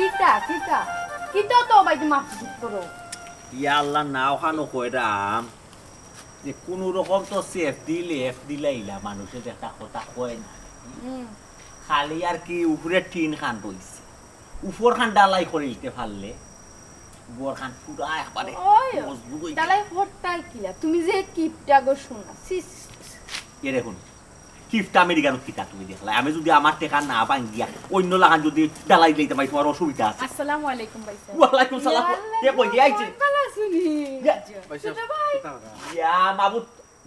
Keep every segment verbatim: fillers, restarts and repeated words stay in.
কিতা কিতা কিতা তো বাইতে মারপিট করো? ইয়া আল্লাহ, না অখানো কইরাম যে কুনু রকম তো সেফ দিলে এফ দিলাইলা, মানুষে যে একটা কথা কয় না, হুম। খালি আর কি উপরে টিন খান রইছে, উপর খান ডালাই করিলতে পারলে ঘর খান পুরা একবারে ওই, মজবুত অইতো। ডালাই করতায় কিলা? তুমি যে কিপটা গো শোনা, সিস। এরে হুন, কিপটা আমেরিকার কিতা তুমি দেখলা? আমি যদি আমার টেকা না ভাঙ্গিয়া অন্য লাখান যদি ডালাই দিলাইতাম, তোমার অসুবিধা আছে? আসসালামু আলাইকুম ভাই সাহেব। ওয়ালাইকুম সালাম। ইয়া আল্লাহ, কে কই দিয়া আইছে? ভালো আছনি? ইয়া। ভাই সাহেব, ছোট ভাই। কিতা কথা? ইয়া মাবুদ,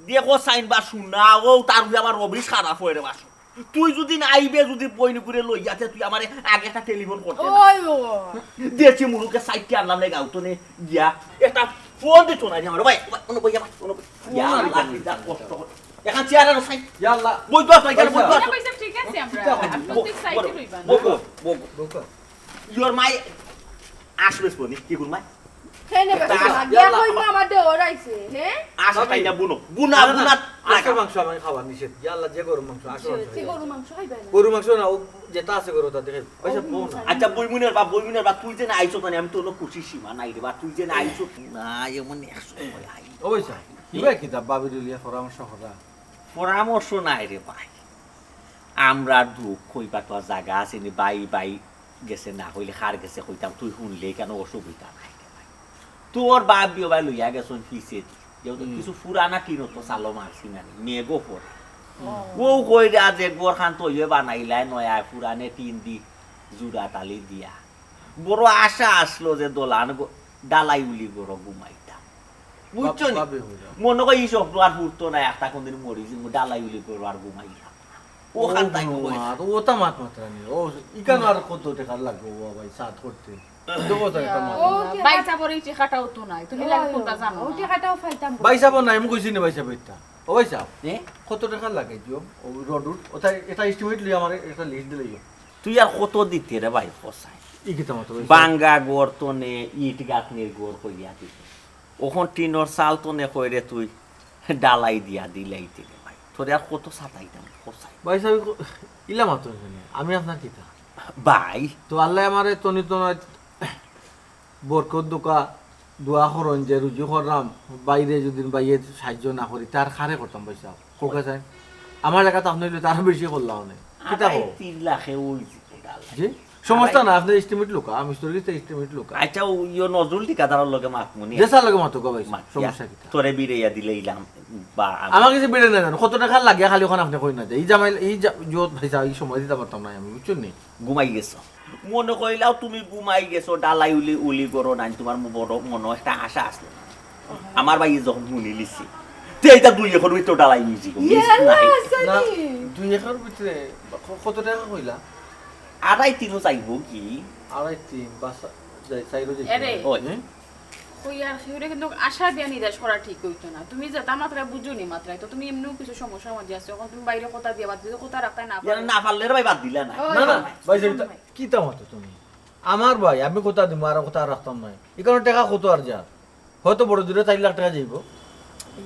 দেখো সাইন বা শুনা, ও তার উপরে আবার রবিশ খারাপ হয়ে রে বাসু। তুই যদি না আইবে, যদি বইন করে লইয়া তে তুই আমারে আগে একটা টেলিফোন করতে না। ওই ও। দেশি মুরুকে সাইডে আনলাম রে গাউতনে গিয়া। একটা ফোন দিত না রে আমার। ভাই, ভাই, অনো বই আমার, অনো বই। ইয়া আল্লাহ, কিতা কষ্ট করে। এখন চেয়ারে বসাই। ইয়া আল্লাহ। বই তো আছে, এখানে বই তো আছে। ভাই সাহেব, ঠিক আছে আমরা। কিতা আপনি বই, তো এক্সাইটেড বই, হইবা না। বই, বই, বই। বউকা। ইওর মাই আসবে শুনি, কি করমাই? খেয়ে নেবে। তা-, গিয়া ইয়া আল্লাহ। কই মা আমার দেওর আইছে, হ্যাঁ? আসবে ভাবি। তাই না বুনো। বুনা, না, না, বুনা। আজকে মাংস আমি খাওয়া নিষেধ। ইয়া আল্লাহ, যে গরুর মাংস, আসল মাংস যে খাইবা। গরুর মাংস খাইবা না। গরুর মাংস না, ও যেটা আছে গরু, তা দেখে। ভাই সাহেব, ও, বউ না। আচ্ছা, বইমুনের বাপ, বইমুনের বাপ, তুই যে না আইছো, তাহলে আমি তো অন্য খুশি সীমা নাই রে বা, তুই যে না আইছো। না, এমন এক সময় আই। ও ভাই সাহেব, কি ভাই কিতা ভাবির লইয়া পরামর্শ করা? পরামর্শ নাই রে ভাই। আমরা দুঃখ কইবা তো জায়গা আছে নি, ভাই ভাই গেছে না হইলে কার গেছে কইতাম, তুই শুনলে কেন অসুবিধা নাই রে ভাই। তোর বাপ বিয়ে ভাই লইয়া গেছন পিছে দি। যেহেতু হুম। কিছু পুরানা টিন তো চালো মারছি না নি, মেঘও পড়ে। ও। ও কই রে, আজ এক ঘর খান তো ইয়ে বানাইলায় নয়া পুরানে টিন দি জুড়া টালি দিয়া। বড় আশা আসলো যে দলান গ-, ডালাই উলি ঘরো ঘুমাইতাম। বুঝছো নি? বাপ-, বাপে হইল। মনে করি ই স্বপ্ন আর ফুরতো না, একটা কোনদিন মরি যাইমু, ডালাই উলি ঘরো আর ঘুমাইতাম। ও খান তাই ও কই। মা, তো ওটা মাত মাত্রা নেই। ও, ইকানো আর কত টাকা লাগবো, ও ভাই, সাত করতে? তো কত একটা মাত। ও, ও, ভাই সাহেব, ওর এই টেকাটাও তো নাই। তুমি লাগে কোনটা জানো ও না? টেকাটাও পাইতাম। ভাই সাহেব, নাই, আমি কইছি না, ভাই সাহেব, এটা। ও ভাই সাহেব, এ? কত টাকা লাগাই দিও? ও রড উড, ওটা, এটা এস্টিমেট লই আমার একটা লিস্ট দিলেই হয়। তুই আর কত দিতে রে ভাই, কসাই? ই কি তোমার তো ভাই সাহেব? বাঙ্গা ঘর তো নে, ইট গাঁথনির ঘর কইয়া দিতে। ওখান টিনর চাল তো নে কইরে তুই ডালাই দিয়া দিলাইতে রে ভাই। তোরে আর কত সাতাইতাম, কসাই? ভাই সাহেব, ইলা মাত্র এখানে। আমি আপনার কিতা? ভাই। তো আল্লাহ আমারে তনি তনায় বরকত দোকা দোয়া করইন যে রুজি করলাম, বাইরে যদি বাইরে সাহায্য না করি, তার খারে করতাম পয়সা। কোকা চাই? আমার লেখা তো আপনি হইলে তার বেশি করলাম অনেক। কিতা আড়াই কও? তিন লাখে ওই যে কোটা লাগে। জি? সমস্যা আড়াই না, আপনি এস্টিমেট লোকা, আমি তোর কাছে এস্টিমেট লোকা। আচ্ছা, ও ইয়ো নজরুল ঠিকাদারর লগে মাতমুনি। যে স্যার লগে মাতো গো ভাই, মাত, সমস্যা ইয়া, কিতা? তোরে বিড়াইয়া দিলে ইলাম, বা আমি আমার কাছে বিড়ে না জানো, কত টাকা লাগে খালি ওখানে আপনি কই না যে, এই জামাই, এই জা-, জোত ভাই সাহেব, এই সময় দিতে পারতাম না আমি, বুঝছেন নি? ঘুমাই গেছো। মনে কইলাও তুমি ঘুমাই গেছো, ডালাই উলি, উলি করো নাই, তোমার মো-, বড় মনো একটা আশা আছে। আমার ভাই যখন হুনি লিছি, তে এটা দুই একর ভিতরে ডালাই নিছি গো, ইয়ে মিস আল্লাহ, নাই। আছে না, নি? দুই একর ভিতরে ক-, কত টাকা কইলা? আড়াই তিনও চাইবো কি? আড়াই তিন, বাস, যাই, চাইরো যাই। এরে। ওই। হুম? কই আর কি, ওরে কিন্তু আশা দিয়া নিরাশ করা ঠিক হইতো না। তুমি যেটা মাত্রায় বুঝো নি মাত্রায়, তো তুমি এমনিও কিছু সমস্যার মাঝে আছো। এখন তুমি বাইরে কথা দিয়া বাদ দিলে কথা রাখতে না ইয়ার পারো। না পারলে রে ভাই বাদ দিলা না। ওই, না, না, ওই। ভাই, যেটা, কিতা মাতো তুমি? আমার ভাই, আমি কথা দিমু, আর কথা রাখতাম নাই। এখানে টাকা কত আর যা? হয়তো বড় জোরে চার লাখ টাকা যাইবো।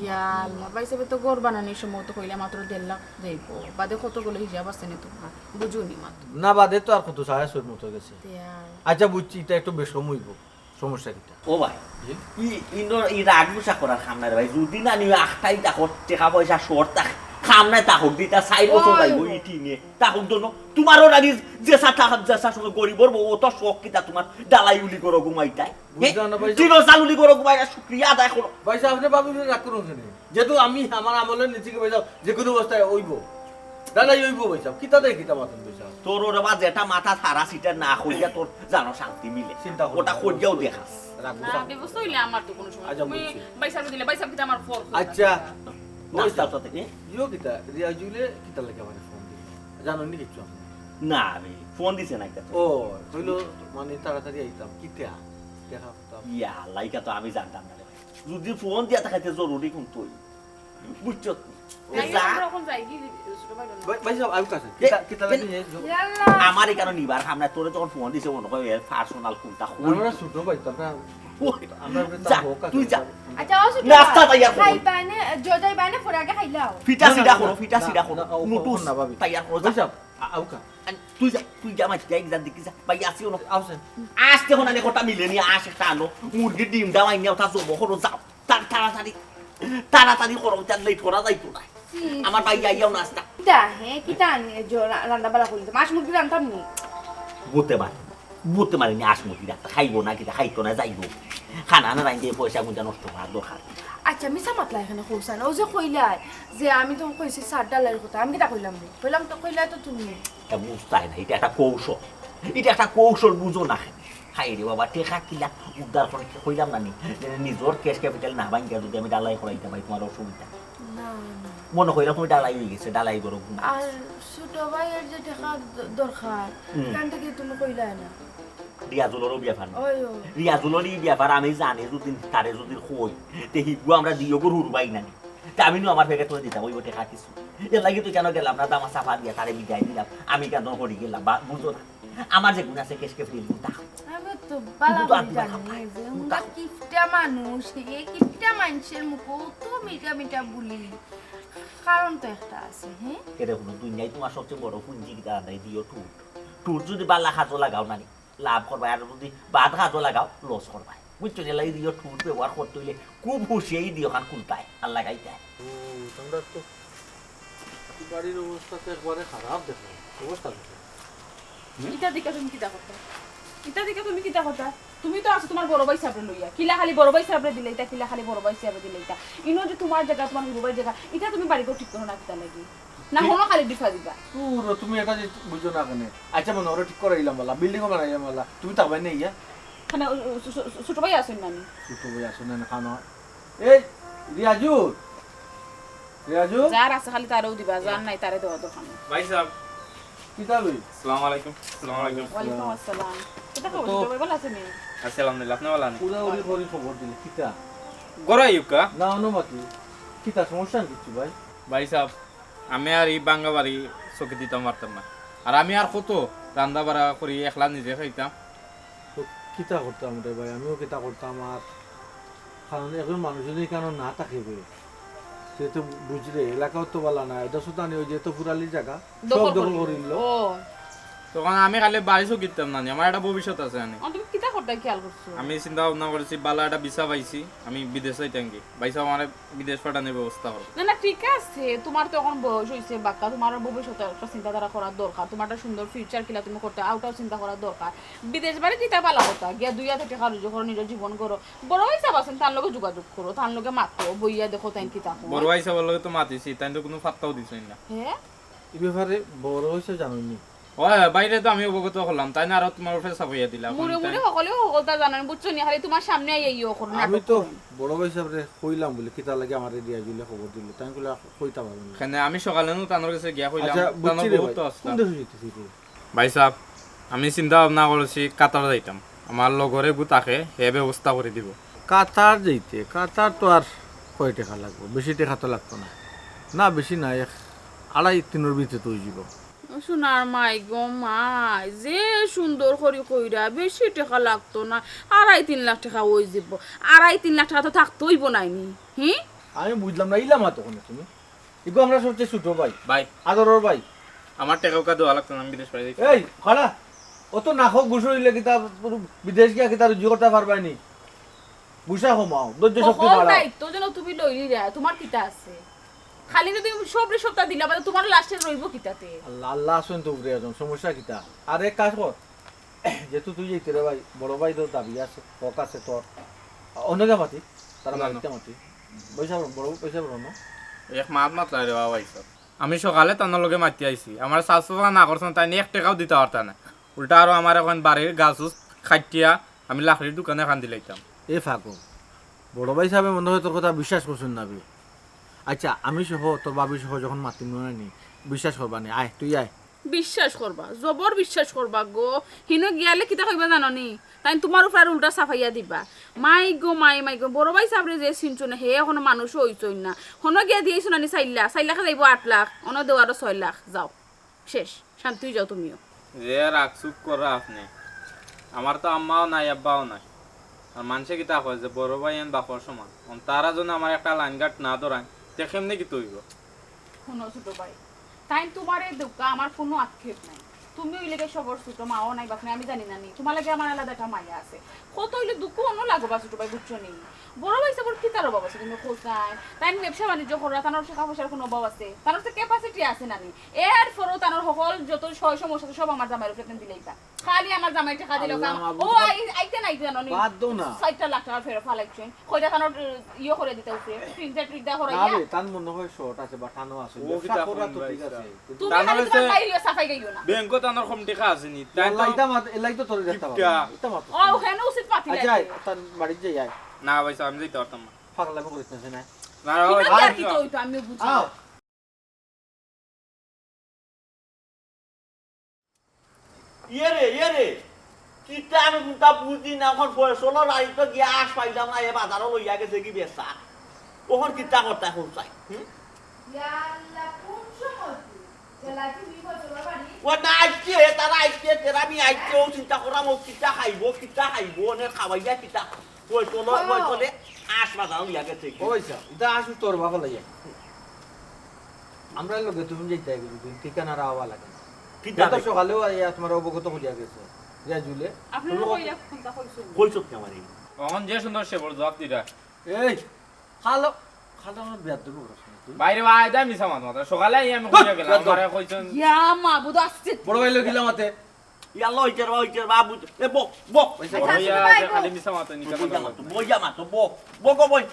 ইয়া আল্লাহ, ভাই সাহেব তো ঘর বানানির সময় তো কইলা মাত্র দেড় লাখ যাইবো। বাদে কত গুলো হিসাব আছে নি তোমার? বুঝো নি মাত্র। না, বাদে তো আর কত সাড়ে ছয় মতো গেছে। তে আর আচ্ছা, বুঝছি, এটা একটু বেশ কম হইবো। সমস্যা কিতা? ও ভাই, জি? ই, ইনো, ই রাগ গুসা করার কাম নাই রে ভাই। যদি না নিও, আখটাই তা হোক, টাকা পয়সা শর্ট থাক, কাম নাই তা হোক, দিতা চাইর বছর ওই। যাইবো, ই টিনে, তা হোক দোনো। তোমারও রাগি যে সা-, তা-, যে সা-, সময় গরিবর বউ, ও তো শখ কিতা তোমার ডালাই উলি করো ঘুমাইতায়? বুঝলাম না ভাই। টিনো চাল উলি করো ঘুমাইতায়, শুক্রিয়া আদায় করো। ভাই সাহেব, আপনি ভাবি রাগ করুন কেন? যেহেতু আমি আমার আমলে নিচ্ছি কি ভাই সাহেব, যে কোনো অবস্থায় অইবো। দাদা, অইবো ভাই সাহেব, কিতা দেয় কিতা মাতন ভাই সাহেব? তোর ওরে বা যেটা মাথা সারা সিটা না কইয়া তোর জানো শান্তি মিলে। চিন্তা করো ওটা না। কইয়াও দেখাস। রাখবো না, সাহেব। ব্যবস্থা হইলে আমার তো কোনো সমস্যা আচ্ছা, তুমি বুঝছি। ভাই সাহেব দিলে, ভাই সাহেব কিতা আমার ফোন করবে? আচ্ছা। নাস্তা তো থেকে? ইয়ো কিতা, রিয়াজুলে কিতা লাগে আমার ফোন দিল? জানো নি কিচ্ছু আপনি? না, আমি ফোন দিছে না কিতা তো। ও, হইলো মানে তাড়াতাড়ি আইতাম। কিতা? দেখা করতাম। ইয়া, লাইকা তো আমি জানতাম না রে ভাই। যদি ফোন দিয়া থাকাইতে জরুরি কোন তুই? বুঝছত? এই যা। আমরা এখন যাই কি ছোট ভাই বোন? ভাই, ভাই সাহেব, আমি কাছে। এ, কিতা, কিতা এ, লাগে নিয়ে যাও। ইয়াল্লা। আমার এখানে নিবার সামনে তোরে যখন ফোন দিছে মনে হয় এর পার্সোনাল কোনটা হই। আমরা ছোট ভাই তো, আমরা, ওই, আমরা যা, তা হোক, তুই যা। আচ্ছা, ও ছোট নাস্তা ভাই, তৈয়ার করো। খাই পানে, জজাই বানে ফোর আগে খাইলাও। ফিটা না, না, সিটা না, করো, না, ফিটা না, সিটা করো। না, ও, নুডলস না, ভাবি। তৈয়ার করো, যা। ভাই সাহেব, আ-, আউক্কা। আন তুই যা, তুই যা, মাইতে যা, এক জান দেখি যা। ভাই, আসি অনো। আউছেন। আসতে হনানে কথা মিলে নি, আস একটা আনো। মুরগির ডিম দাও, আইনিয়া ওটা জবো করো, যাও। তাড়া-, তাড়াতাড়ি, তাড়াতাড়ি করো, ওটা লেট করা যাইতো না। হুম। আমার ভাই আইয়াও না আসতা। কিতা, হে, কিতা আনি, এ, জ-, রা-, রান্না বাড়া করি তো। মাছ মুরগি রান্তাম নি। বুঝতে পারে, বুঝতে পারে নি, আস মুরগি রান্তা খাইবো না, কিতা খাইতো না, যাইবো। খানা না রান্ধে পয়সা গুঞ্জা নষ্ট করার দরকার। আচ্ছা, মিছা মাতলা এখানে কইছা না। ও যে কইলায় যে আমি তো কইছি সার ডালাইর কথা, আমি কিতা কইলাম নি? কইলাম তো, কইলায় তো তুমি। এটা বুঝতায় না, এটা একটা কৌশল, এটা একটা কৌশল, বুঝো না কেনে? হায় রে বাবা, টেকা কিলা উদ্ধার করে কি কইলাম না নি? যে নিজর cash capital না ভাঙ্গিয়া যদি আমি ডালাই করাইতে পারি, তোমার অসুবিধা? না, না। মনে কইলাম তুমি ডালাই হয়ে গেছে, ডালাই করো। আর ছোট ভাইয়ের যে টেকা দ-, দরকার, হুম। এখান থেকে তুমি কইলায় না। রিয়াজুলরও ব্যাপার না। ওই, ওই। রিয়াজুলর এই ব্যাপার আমি জানি, যদি তারে যদি কই, তে হিগু আমরা দিও গো হুরু ভাই নানি। তে আমি নু আমার ফেকে তুলে দিতাম, ওই ওটে খা কিছু। এর লাগি তো কেন গেলাম না, দামা চাপা দিয়া তারে বিদায় দিলাম। আমি কেন করি গেলাম, বা-, বুঝো না। আমার যে গুণ আছে, cash capital গুণ তা। আমি তো বালা বুঝো তো করি আর জানি তোমার যে খাপায়। উনটা কিপটা মানুষ, হে কিপটা মানুষের মুখে অত মিঠা মিঠা বুলি। কারণ তো একটা আছে, হ্যাঁ? এরে হুনো, দুনিয়ায় তোমার সবচেয়ে বড় পুঞ্জি কিতা জানো নি? দিও ঠুট। ঠুট যদি বালা কাজো লাগাও না নি, লাভ করবায়, আর যদি বাদ কাজো লাগাও, loss করবায়। বুঝছো নি? এর লাগি দিও ঠুট ব্যবহার করতে অইলে খুব হুঁশিয়ারি দিও খান খুলতায় আর লাগাইতায়। ও, তোমরা তো বাড়ির অবস্থা তো একবারে খারাপ দেখো, অবস্থা দেখো। ইটা দিকে তুমি কিতা কথা? ইটা দিকে তুমি কিতা কথা? তুমি তো আছো তোমার বড় ভাই সাবরে লইয়া। কিলা খালি বড় ভাই সাবরে দিলে ইটা, কিলা খালি বড় ভাই সাবরে দিলে ইটা। ইনো যে তোমার জাগা, তোমার হুরু ভাইর জাগা, ইটা তুমি বাড়ি ঘর ঠিক করো না কিতা লাগি? না, হনো খালি ডিফা দিবা। পুরো তুমি এটা যে বুঝো না কেনে। আচ্ছা, মনে ওরা ঠিক করাইলাম বালা, building ও বানাইলাম বালা, তুমি তাবাই নেই ইয়া? খানে ও, ও, ছো-, ছো-, ছোট ভাই আছইন না নি? ছোট ভাই আছইন না, খানো। এই, রিয়াজু, রিয়াজু? যার আছে খালি তারেও দিবা, যার নাই তারে দেওয়া দরকার নাই। ভাই সাহেব। কিতা বে? আসসালামু আলাইকুম। আসসালামু আলাইকুম। ওয়ালাইকুম আসসালাম। কিতা খবর তো ছোট ভাই, ভালা আছইন নি? আছি আলহামদুলিল্লাহ, আপনি ভালা আছইন? উড়াউড়ি করি খবর দিলে, কিতা? গড়াই ইউকা? না, অনুমতি। কিতা সমস্যা কিচ্ছু ভাই? ভাই সাহেব, আমি আর ই ভাঙ্গা বাড়ি চকি দিতাম পারতাম না। আর আমি আর কত রান্দা বাড়া করি একলা নিজে খাইতাম। তো কিতা করতাম রে ভাই, আমিও কিতা করতাম আর, কারণ একজন মানুষ যদি এখানে না থাকে বে, সে তো বুঝলে এলাকাও তো বালা না, এটা সুতানি ওই যে তো ফুরালির জাগা, সব দখল দখল করিল। করিল। ও। তখন আমি খালি বাড়ি চকি দিতাম না নি, আমার একটা ভবিষ্যৎ আছে আনি। ও, তুমি কিতা করতে খেয়াল করছো? আমি চিন্তা ভাবনা করেছি, বালা একটা ভিসা পাইছি, আমি বিদেশ যাইতাম কি। ভাই সাহেব আমারে বিদেশ পাঠানোর ব্যবস্থা করো। না, না, ঠিক আছে, তোমার তো এখন বয়স হইছে বাক্কা, তোমার ভবিষ্যতে একটা চিন্তাধারা করার দরকার, তোমার একটা সুন্দর future কিলা তুমি করতে, ওটাও চিন্তা করার দরকার। বিদেশ বাড়ি দিতা বালা কথা, গিয়া দুই হাতে টেকা রুজি করো, নিজের জীবন করো। বড় ভাই সাহেব আছইন, তান লগে যোগাযোগ করো, তান লগে মাতো, বইয়া দেখো তাইন কিতা কয়। বড় ভাই সাহেবর লগে তো মাতিছি, তাইন তো কোনো পাত্তাও দিছইন না। হ্যাঁ? এই ব্যাপারে বড় ভাই সাহেব জানইন নি? ওই, বাইরে তো আমি অবগত করলাম, তাইন আরো তোমার উপরে চাপাইয়া দিলা। মুড়ে মুড়ে সকলেও সকলতা জানইন, বুঝছো নি? খালি তোমার সামনে আইয়া ইয়ে করো, আমি নাটক তো করো। বড় ভাই সাহেবরে কইলাম বলে, কিতা লাগে আমার রিয়াজুলে খবর দিল, তাইন কইলা কইতা পারইন না। কেনে আমি সকালে নু তানর গেছে গিয়া কইলাম, আচ্ছা, তানর বুঝছি রে বহুত ভাই, তো আসলাম। কোন দেশে যাইতেছি তুই? ভাই সাহেব, আমি চিন্তা ভাবনা করছি কাতার যাইতাম, আমার লগরে গু থাকে, হে ব্যবস্থা করি দিব। কাতার যাইতে, কাতার তো আর কয় টেকা লাগবো? বেশি টেকা তো লাগতো না। না, বেশি না, এক আড়াই তিনর ভিতরে তো অই যিবো। সোনার মাই গো মাই, যে সুন্দর করি কইরা, বেশি টেকা লাগতো না, আড়াই তিন লাখ টেকা অই যিবো। আড়াই তিন লাখ টেকা তো থাকতো অইবো নায় নি, হি? আমি বুঝলাম না, ইলা মাতো কেনে তুমি? ইগু আমরা সবচেয়ে ছোট ভাই। ভাই। আদরর ভাই। আমার টেকা উকা দেওয়া লাগতো না, আমি বিদেশ পাঠাই দিই। এই, খাড়া। অত নাকো ঘুষ অইলে কিতা, বিদেশ গিয়া কিতা রুজি করতা পারবায় নি? গুসা কমাও, ধৈর্য শক্তি হকল বাড়াও। দায়িত্ব যেন তুমি লইলি যায়, তোমার কিতা আছে? খালি যদি সবরে সবটা দিলা, বাদে তোমার লাস্টে রইবো কিতাতে? আল্লাহ, আল্লাহ আছইন তো উপরে একজন, সমস্যা কিতা? আর এক কাজ কর, যেহেতু তুই যাইতে রে ভাই, বড় ভাই তোর দাবি আছে, হক আছে তোর, অন্যকে মাতি, তারা না, না। বাড়িতে মাতি, পয়সা বড়, বড় পয়সা বড় না। এক মাত মাতলা রে বাবা, ভাই সাহেব। আমি সকালে তানর লগে মাতি আইছি, আমার শাশু না করছেন, তাইন এক টেকাও দিতা পারতা না, উল্টা আরো আমার এখন বাড়ির গাছ উছ কাটিয়া আমি লাকড়ির দোকানে খান দিলাইতাম। এ ফাগল, বড় ভাই সাহেব মনে হয় তোর কথা বিশ্বাস করছেন না বে। আচ্ছা, আমি সহ, তোর ভাবি সহ যখন মাতিমু না নি, বিশ্বাস করবা নি? আয়, তুই আয়। বিশ্বাস করবা, জবর বিশ্বাস করবা গো। হিনো গিয়ালে কিতা কইবা জানো নি? তাইন তোমার উপরে আর উল্টা চাপাইয়া দিবা। মাই গো মাই, মাই গো, বড় ভাই সাবরে যে চিনছো না, হে এখনো মানুষও অইছইন না। হনো গিয়া দিয়েছো না নি চাইর লাখ, চাইর লাখে যাইবো আট লাখ, অনো দেও আরো ছয় লাখ, যাও। শেষ, শান্তি অই যাও তুমিও। যে রাগ চুপ কররা আপনে। আমার তো আম্মাও নাই, আব্বাও নাই। আর মানষে কিতা কয় যে বড় ভাই এন বাপর সমান। অন তারা যেন আমার একটা লাইন গার্ড না ধরায়, তে কেমনে কিতা অইবো? হুনো ছোট ভাই, তাইন তুমারে দেউক্কা, আমার কুনু আক্ষেপ নাই। তুমি অইলে গিয়া সবর ছোট, মাও নাই, বাপ নাই, আমি জানি না নি। তুমার লাগি আমার আলাদা একটা মায়া আছে। কত অইলে দুঃখ অনো লাগো বা ছোট ভাই, বুঝছো নি? বড় ভাই সাবর কিতার অভাব আছে তুমি কও চাই? তাইন ব্যবসা বাণিজ্য কররা, তানর টেকা পয়সার কুনু অভাব আছে? তানর তো capacity আছে না নি? এরপরেও তানর হকল যত সয় সমস্যা আছে সব আমার জামাইর উপরে তাইন দিলাইবা। খালি আমার জামাই টেকা দিল আল্লাহ কাম। মাবুদ। ও আই-, আইতে নাই জানো নি? বাদ দেও না। ষাইটটা লাখ টেকা ফেরত ফালাইছেন। কইরা তানর, ইয়ে করে দিতে উপরে। ফিল্টার টিল্টার করাইয়া। না রে, তান মনে হয় শর্ট আছে বা টানো আছে। ও ব্যবসা কিতা করা তো ঠিক আছে। কিন্তু তুমি খালি তোমার বাইরে সাফাই গাইও না। ব্যাংকো তানর কম টেকা আছে নি? তাই তো ইতা মাত-, এলাই তো তোরে দেখতে পাবো। ইতা মাত। ও, হেন উচিত পাতি আচ্ছা, লাগে। তান বাড়িত যাই আয়। না ভাই সাহেব, আমি যাইতে পারতাম না। পাগলামি করিস না, না। না, না, ভাই, কিতা আর কিতা হইতো আমি বুঝি না। আও। ইয়ে রে, ইয়ে রে, কিতা আমি কুনতা বুঝি না, অখন ফয়সলর বাড়িত গিয়া আশ পাইলাম না, এ বাজারো লইয়া গেছে কি বেচা। অখন কিতা করতা অখন চাই, হুম? ইয়া আল্লাহ, কোন সময় তুই? জেলা তুমি ফয়সলর বাড়ি? ও না আইছে, তারা আইছে, তেরা আমি আইছে, ও চিন্তা করাম, ও কিতা খাইবো, কিতা খাইবো, অনে খাওয়াইয়া কিতা, ফয়সলর, ও। ফয়সলে আশ বাজারো লইয়া গেছে কি? ও ভাইসাব, ইতা আশ তোর বাবা লইয়া। আমরার লগে তুমি যাইতায় গেলে, তুমি ঠিকানা রাওয়া লাগে না। কিতা এটা তো রে? সকালেও আইয়া তোমার অবগত করিয়া গেছে। রেজুলে, আপনারা তুমি কইলা কোনটা কইছো? কইছো কি আমারে? অখন যে সুন্দর সে বড় জবাব দিরা। এই, খালো, খালো আমার বিয়ার দেবো ওরা শুনে তুই। বাইরে বাইরে মিছা মাত মাত। সকালে আইয়া আমি ধুর, কইয়া গেলাম, বিয়ার দেবো। আমারে কইছেন। ইয়া মাবুদ আসছে। বড় ভাই লগে গেলাম মাতে। ইয়াল্লা, ওই চেরবা, ওই চেরবা, বুঝ-, এ, বো, বো। ওই যে আচ্ছা, বড় ভাই আসুন ভাই, আছে, বো। খালি মিছা মাত, নি বো, কথা বইয়া বলো। মাতো, বইয়া মাতো, বো, বো গো, বই।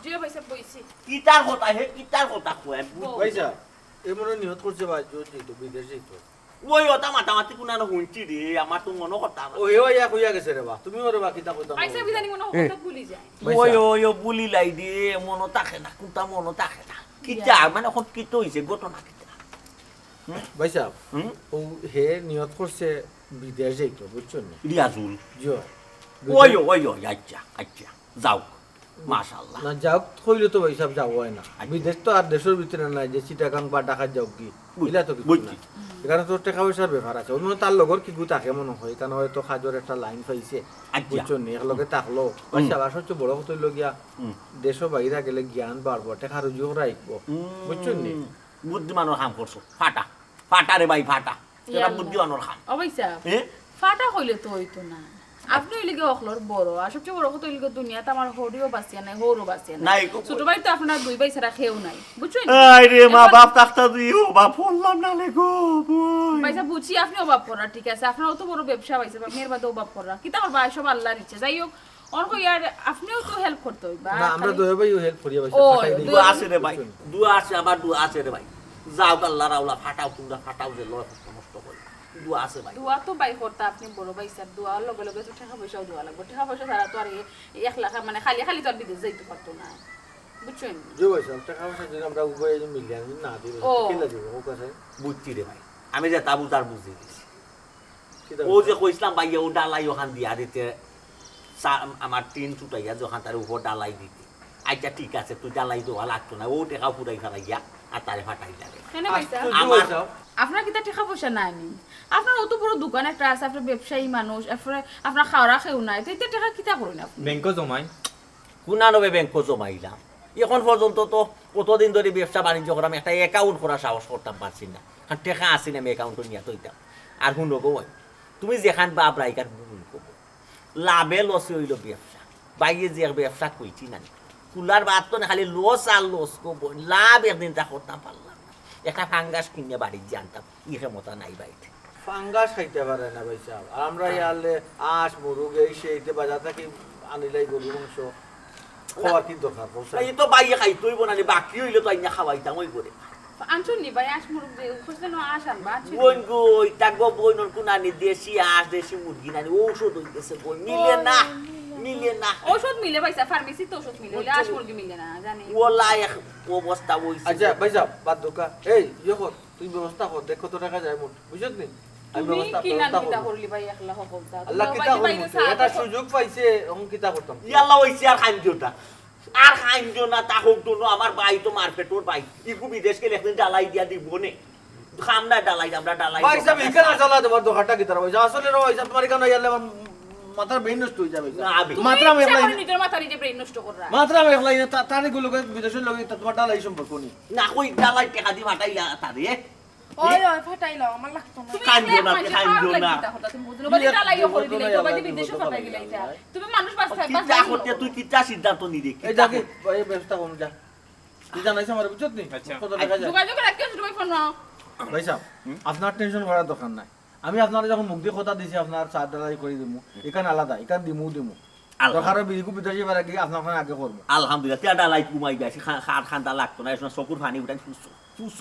জি ভাই সাহেব, বইছি। কিতার কথা, হে, কিতার কথা কয়, আমি বুঝ-, বউ। ভাইসাব, এ মনে নিয়ত করছে ভাই, জোর দিত, বিদেশ যাইতো। ওই ওটা মাতামাতি কুনানো হুনছি রে, আমার তো মনো কথা না। ও, হেও আইয়া কইয়া গেছে রে বা, তুমি ওরে বা কিতা কইতা ভাই সাহেব, ইদানি মনো হয় এ। কথা ভুলি যায়। ভাইসাব। ওই, ওই, ও, ভুলি লাই রে, মনো থাকে না, কুনটা মনো থাকে না। কিতা, ইয়া। মানে, অখন কিতা হইছে, ঘটনা কিতা? হুম? ভাইসাব, হুম? ও হে নিয়ত করছে বিদেশ যাইতো, বুঝছো নি? রিয়াজুল। জি অয়। ওই, বিদেশ ওই, ওই, আচ্ছা, আচ্ছা, যাও। মাশাআল্লাহ। না, যাউক কইলে তো ভাইসাব যাওয়া অয় না। আচ্ছা। বিদেশ তো আর দেশর ভিতরে নাই যে চিটাগাং বা ঢাকাত যাউক কি, বুঝ-, ইলা তো কিছু বুঝছি। না। এখানে তো টেকা পয়সার ব্যাপার আছে। অন্য তার লগর কিগু থাকে মনো হয়, তার হয়তো কাজর একটা লাইন পাইছে। আচ্ছা। বুঝছো নি? এক লগে থাকলো। হুম। ভাইসাব, আর সবচেয়ে বড় কথা অইলো গিয়া, হুম। দেশর বাইরে গেলে জ্ঞান বাড়বো, টেকা রুজিও রাখবো। হুম। বুঝছো নি? বুদ্ধিমানর কাম করছো। ফাটা। ফাটা রে ভাই, ফাটা। ইয়া এটা আল্লাহ। বুদ্ধিমানর কাম। ও ভাইসাব, এ? ফাটা কইলে তো হইতো না। আপনি অইলে গিয়া অকলর বড়, আর সবচেয়ে বড় কথা অইলো গিয়া দুনিয়াত আমার হরিও বাঁচিয়া নাই, হৌরও বাঁচিয়া নাই। নাই, কো-, ছোট ভাই তো আপনার দুই ভাই ছাড়া কেউ নাই, বুঝছেন? আয় রে মা, এখন বাপ থাকতা দুই, ও বাপ করলাম না লে গো, বই। ভাইসাব, বুঝছি আপনি অভাব পড়া, ঠিক আছে, আপনার অত বড় ব্যবসা ভাইসাব, আপনি এর বাদে অভাব পড়া, কিতা করবা, সব আল্লাহর ইচ্ছা। যাই হোক, অন কই আর আপনিও তো help করতে হইবা, না, আমরা খালি দুই ভাইও help করি, ভাইসাব, ওই, ফাটাই দেই। দুই দোয়া আছে রে ভাই, দোয়া আছে, আবার দোয়া আছে রে ভাই। যাও আল্লাহর আওলা, ফাটাও তোমরা, ফাটাও যে লয় কষ্ট মষ্ট করে। দোয়া আছে ভাই। দোয়া তো ভাই করতা আপনি বড় ভাইসাব, দোয়ার লগে লগে তো টেকা পয়সাও দেওয়া লাগবো। টেকা পয়সা ছাড়া তো আর এ-, এক লাখ মানে খালি খালি তো আর বিদেশ যাইতে পারতো না, বুঝছেন? জি ভাইসাব, টেকা পয়সা যদি আমরা উভয়ে যদি মিলিয়া যদি না দিই, ও। কিলা দিব, ও কাছে? বুঝছি রে ভাই, আমি যেটা বুঝার বুঝি গেছি। কিতা ও যে বুঝলা? কইছিলাম ভাই, ও ডালাই ওখান দিয়া দিতে, সা-, আমার টিন ছুটাইয়া যে ওখান তার উপর ডালাই দিতে। আচ্ছা, ঠিক আছে, তুই ডালাই দেওয়া লাগতো না, ও টেকা ফুরাই ফারাইয়া আর তারে ফাটাই যাবে। কেনে ভাইসাব? আশ্চর্য আমার ভাইসাব। আপনার কিতা টেকা পয়সা নাই নি? আপনার অত বড় দোকান একটা আছে, আপনার ব্যবসায়ী মানুষ, আপনার, আপনার খাওয়ারা কেউ নাই, তো ইতা টেকা কিতা করইন আপনি? ব্যাংকো জমাই। কুনানবে ব্যাংকো জমাইলাম। এখন পর্যন্ত তো কতদিন ধরি ব্যবসা বাণিজ্য করাম, একটা account করার সাহস করতাম পারছি না। কারণ টেকা আছে না, আমি account-ও নিয়া থইতাম। আর হুনো গো, তুমি যেখান বাপ রাইকার ভুল করবো। লাভে লসে অইলো ব্যবসা। বাইয়ে যে এক ব্যবসা কইছি না নি। কুলার বাদ তো না, খালি loss আর loss গো বইন। লাভ একদিন তা করতাম পারলাম না। একটা ফাঙ্গাস কিনে বাড়িত জানতাম, ইহে মতা নাই বাড়িত। ফাঙ্গাস খাইতে পারে না ভাইসাব। আর আমরা ইয়ালে আঁশ, মুরুগ, এই সেই, ইতে বাজার থাকি আনিলাই গরুর মাংস। খাওয়ার কি দরকার, কও না, চাই? ই তো বাইয়ে খাইতে অইবো না নি, বাকি অইলে তো আইনা খাওয়াইতাম অইবো রে। আনছইন নি ভাই, আঁশ মুরুগ যে, কইছিল না আঁশ আনবা, আনছইন নি? বইন গো, ইতা গো বইন, অন কুনানি দেশি আঁশ, দেশি মুরগি নানি, ঔষধ অই গেছে বইন, মিলে না, মিলে না। ঔষধ মিলে ভাইসাব, pharmacy-ত ঔষধ মিলে, অইলে আঁশ মুরগি মিলে না, জানি। ওলা এক অবস্থা অইছে। আচ্ছা, ভাইসাব, বাদ দেউক্কা। এই, ইয়ে কর, তুই ব্যবস্থা কর, দেখ কত টেকা যায় মোট, বুঝছত নি? আমি তুমি ব্যবস্থা, কি না ব্যবস্থা কিতা করমু। করলি ভাই একলা হকলতা? আল্লাহ তুমার কিতা ভাই করমু? বাইরে চা এটা তো সুযোগ পাইছে, অখন কিতা করতাম? ইয়াল্লা অইছে আর খাইন দিও না। আর খাইন দিও না, তা হোক দোনো, আমার ভাই তো মারপেটর ভাই। ইগু বিদেশ গেলে একদিন ডালাই দিয়া দিব নে। খাম না ডালাই, আমরা ডালাই ভাই দোকান সাহেব, আছে। ইখান জ্বালা দেবার দরকারটা কিতা রে ভাই? আসলে রে ভাই সাহেব, তোমার ইখান ইয়ালে আমার মাথার brain নষ্ট অই যাবে। না, আবে। তুমি মাত্র আমি ইচ্ছা একলাই করে নিজর মাথা নিজে brain নষ্ট কররা। মাত্র আমি একলাই না, তা-, তার এগুলো বিদেশের লগে তা তোমার ডালাই সম্পর্ক নেই। না, কই ডালাই টেকা দি ফাটাইয়া তারে। ওই, ওই, ফাটাইলাও, আমার লাগতো না। তুমি কান্দিও না, কান্দিও না। তুমি বুঝো না, বাদে ডালাইও করে দিলে, তো বাদে বিদেশে ফাটাই গেলে এটা। তুমি মানুষ বাঁচতে, কিতা বাঁচতে করতে তুই কিতা সিদ্ধান্ত নিলে? এই দেখি, এই ব্যবস্থা করুন, যা। তুই জানাইছ আমার, বুঝছত নি? আচ্ছা। কত দেখা যায়? যোগাযোগ রাখিও, ছোট ভাই ফোন নাও। ভাই সাহেব, আপনার টেনশন করার দরকার নাই। আমি আপনারে যখন মুখ দি কথা দিছি, আপনার চার ডালাই করি দিমু। ইখান আলাদা, ইখান দিমু, দিমু। আলহামদুলিল্লাহ। দরকার হয় বিদেশি বেড়া গিয়ে আপনার ওখানে আগে করবো। আলহামদুলিল্লাহ, তে ডালাই কমাই গেছি, খা-, খার খান্দা লাগতো না, এখন চকুর পানি উঠাই সুস্থ, সুস্থ।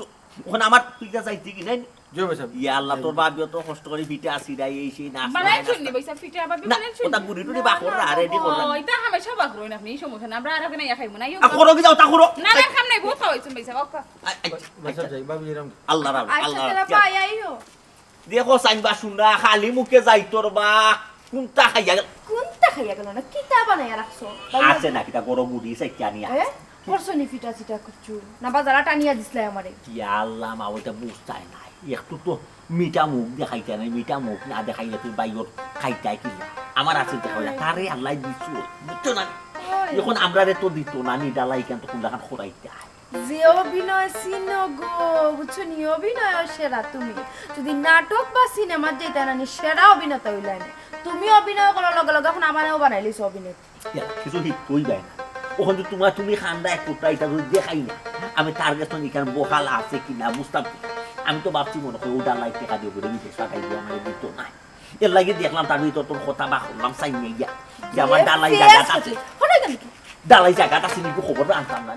এখন আমার তুই যা চাইতে কি নাই? জি ভাই সাহেব। ইয়া আল্লাহ, তোর বাবিও তো কষ্ট করি পিঠা আসি রাই, এই সেই নাচ বানাই নাই, চুন্নি নাস্তা। ভাই সাহেব, পিঠা বাবি না, বানাই চুন্নি। ওটা গুড়ি টুড়ি বাকর না, আরে দি করলাম। ওইটা হামেশা বাকর না, আপনি এই সমস্যা না, আমরা আর ওখানে ইয়া খাইবো না, ইয়া আ, করো কি যাও, তা করো। না, না, খাম নাই, বহুত খাওয়াইছেন ভাই সাহেব, ওকে। আ, আ, ভাই সাহেব, আচ্ছা। যাই, ভাবি এরকম। আল্লাহ রাখো, আচ্ছা, আল্লাহ তাহলে রাখো। ভাই আইও। দেখো, চাইন বা শুনরা, খালি মুখে যাইতর বা, কোনটা খাইয়া গেল? কোনটা খাইয়া গেল না? কিতা বানাইয়া রাখছো? আছে না, কিতা গরম মুড়ি, চাইতে আনিয়া। এ? করছো নি ফিটা চিটা কিচ্ছু? না বাজারা টানিয়া দিছলাই আমারে? ইয়া আল্লাহ, মা, ওইটা বুঝতায় নাই। একটু তো মিঠা মুখ দেখাইতে নাই, মিঠা মুখ না দেখাইলে তুই বাইর খাইতায় কিলা? আমার আছে দেখা হইলা, তারে আল্লাহ দিছো, বুঝছো না? ওই। এখন আমরারে তো দিত না, নি ডালা ইখান তো কোনটা খান খোরাইতে হয়। যে অভিনয় চিনো গো, বুঝছো নি? অভিনয় সেরা তুমি। যদি নাটক বা সিনেমাত যাইতা না নি, সেরা অভিনেতা হইলা নি। তুমি অভিনয় করার লগে লগে এখন আমারেও বানাইলিছো অভিনেত্রী। ইয়া, কিছু হিট কই যায় না। ওখান তো তোমার, তুমি খান্দা এক টুকরা, এটা যদি দেখাই না, আমি তার কাছে ইখান বহাল আছে কি না বুঝতাম কি? আমি তো ভাবছি মনে করি ওই ডালাই টেকা দিয়ে করে বিদেশ পাঠাই দিয়ে আমার দিত না। এর লাগি দেখলাম তার ভিতর তোর কথা বা করলাম চাই নিয়ে গিয়া। যে আমার ডালাই জায়গাটা আছে। ডালাই জায়গাটা আছে নি, খবর আনতাম না।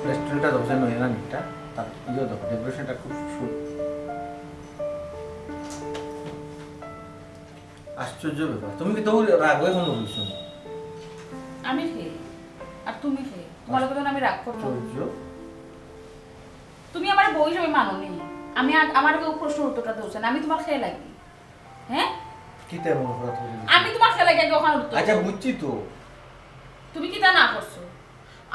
রেস্টুরেন্টটা দেখো, নয় না নিকটা, তার ইয়ে দেখো, ডেকোরেশনটা খুব সুন্দর। আশ্চর্য ব্যাপার, তুমি কি তো রাগ হয়ে কোনো কিছু নেই? আমি কে? আর তুমি কে? তোমার লগে তো আমি রাগ করবো। আশ্চর্য। তুমি আমার বউ হিসেবে মানো নি। আমি আগ-, আমার কেউ প্রশ্ন উত্তরটা দিছে না, আমি তোমার খেয়ে লাগি। হ্যাঁ? কিতা মনে করো তুমি? আমি তোমার খেয়ে লাগি আগে ওখানে উঠতে আচ্ছা, হবে। বুঝছি তো। তুমি কিতা না করছো?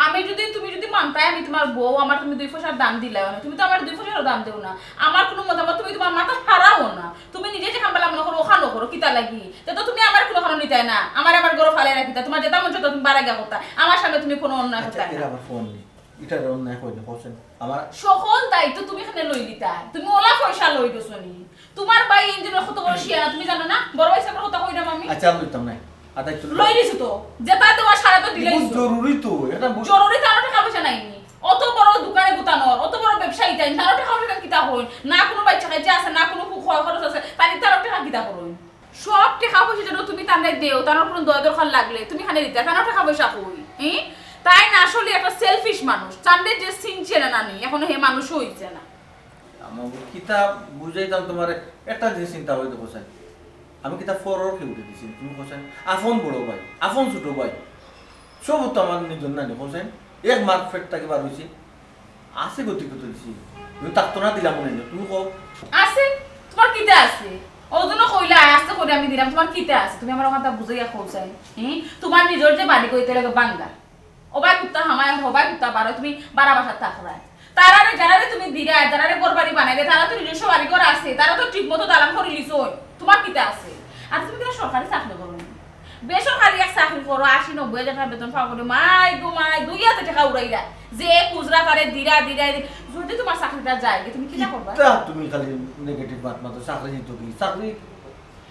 আমি যদি, তুমি যদি মানতায় আমি তোমার বউ, আমার তুমি দুই পয়সার দাম দিলায় না, তুমি তো আমার দুই পয়সারও দাম দেও না। আমার কোনো মতামত তুমি তোমার মাথা হারাও না। তুমি নিজে যেখান বেলা মনে করো ওখানে করো, কিতা লাগি? তে তো তুমি আমার কোনো কারণ নিতায় না, আমার আমার ঘরে ফালাই রাখিতা, তোমার যেটা মন চায় তুমি বাড়া গিয়া করতা, আমার সামনে তুমি কোনো অন্যায় আচ্ছা, করতায় এর না। আবার ফোন নেই। ইটার অন্যায় কই না, কওছেন? আমার সকল দায়িত্ব তুমি এখানে লই লিতা। তুমি ওলা পয়সা লই গেছো নি। তোমার ভাই ইঞ্জিনিয়ার কত বড় শিয়ানা, তুমি জানো না? বড় ভাই সাহেবের কথা কইরাম আমি। আচ্ছা, আর লইতাম না। আর দায়িত্ব লই নিছো তো। যেটা দেওয়া সারা তো দিলে বহুত দিছো। জরুরি তো, এটা বহুত জরুরি তো, আমার টাকা পয়সা নাই নি। অত বড় দোকানে গুতানোর, অত বড় ব্যবসায়ী তাই, তারও টাকা পয়সা কিতা হইন? না কোনো বাচ্চা কাচ্চা আছে, না কোনো খরচ আছে, তাই তারও টাকা কিতা করইন? সব টেকা পয়সা যেন তুমি তানরে দেও, তানর কোনো দয়া দরকার লাগলে তুমি খানে দিতে, তানর টেকা পয়সা কই? হুম? তাই না আসলে একটা সেলফিশ মানুষ, তানরে যে চিনছে না নানি, এখনো হে মানুষও হইছে না। আমার কিতা বুঝাইতাম তোমারে, একটা জিনিস চিন্তা করে দেখো চাই, আমি কিতা ফরর কেউ উঠে দিছি, তুমি কইছেন আপন বড় ভাই, আপন ছোট ভাই, সব তো আমার নিজর নানি, কইছেন এক মার পেট থাকি বার হইছে, আছে গতি কত দিছি। তুমি তাক তো না দিলাম মনে হয়, তুমি কও। আছে? তোমার কিতা আছে? ও জন্য কইলা, আয়, আস্তে করে আমি দিলাম, তোমার কিতা আছে? তুমি আমার কথা বুঝাইয়া কও চাই। হুম? তোমার নিজর যে বাড়ি কইতে লাগে বাঙ্গা। ও ভাই কুত্তা হামায়, ও ভাই কুত্তা বারো, তুমি বারা বাসাত থাকরায়। তারারে, যারারে তুমি দিরায়, যারারে ঘর বাড়ি বানাইলে, তারা তো নিজস্ব বাড়ি ঘর আছে, তারা তো ঠিক মতো দালান করি লিছইন। তোমার কিতা আছে? আর তুমি কিতা সরকারি চাকরি করো নি? বেসরকারি এক চাকরি করো, আশি নব্বই হাজার টাকা বেতন পাও করে, মাই গো মাই, দুই হাতে টাকা উড়াইরা। যে খুচরা পারে দিরা, দিরা, দিরা। যদি তোমার চাকরিটা যায়, তুমি কিতা করবা? কিতা তুমি খালি নেগেটিভ মাত মাতো, চাকরি দিত কি? চাকরি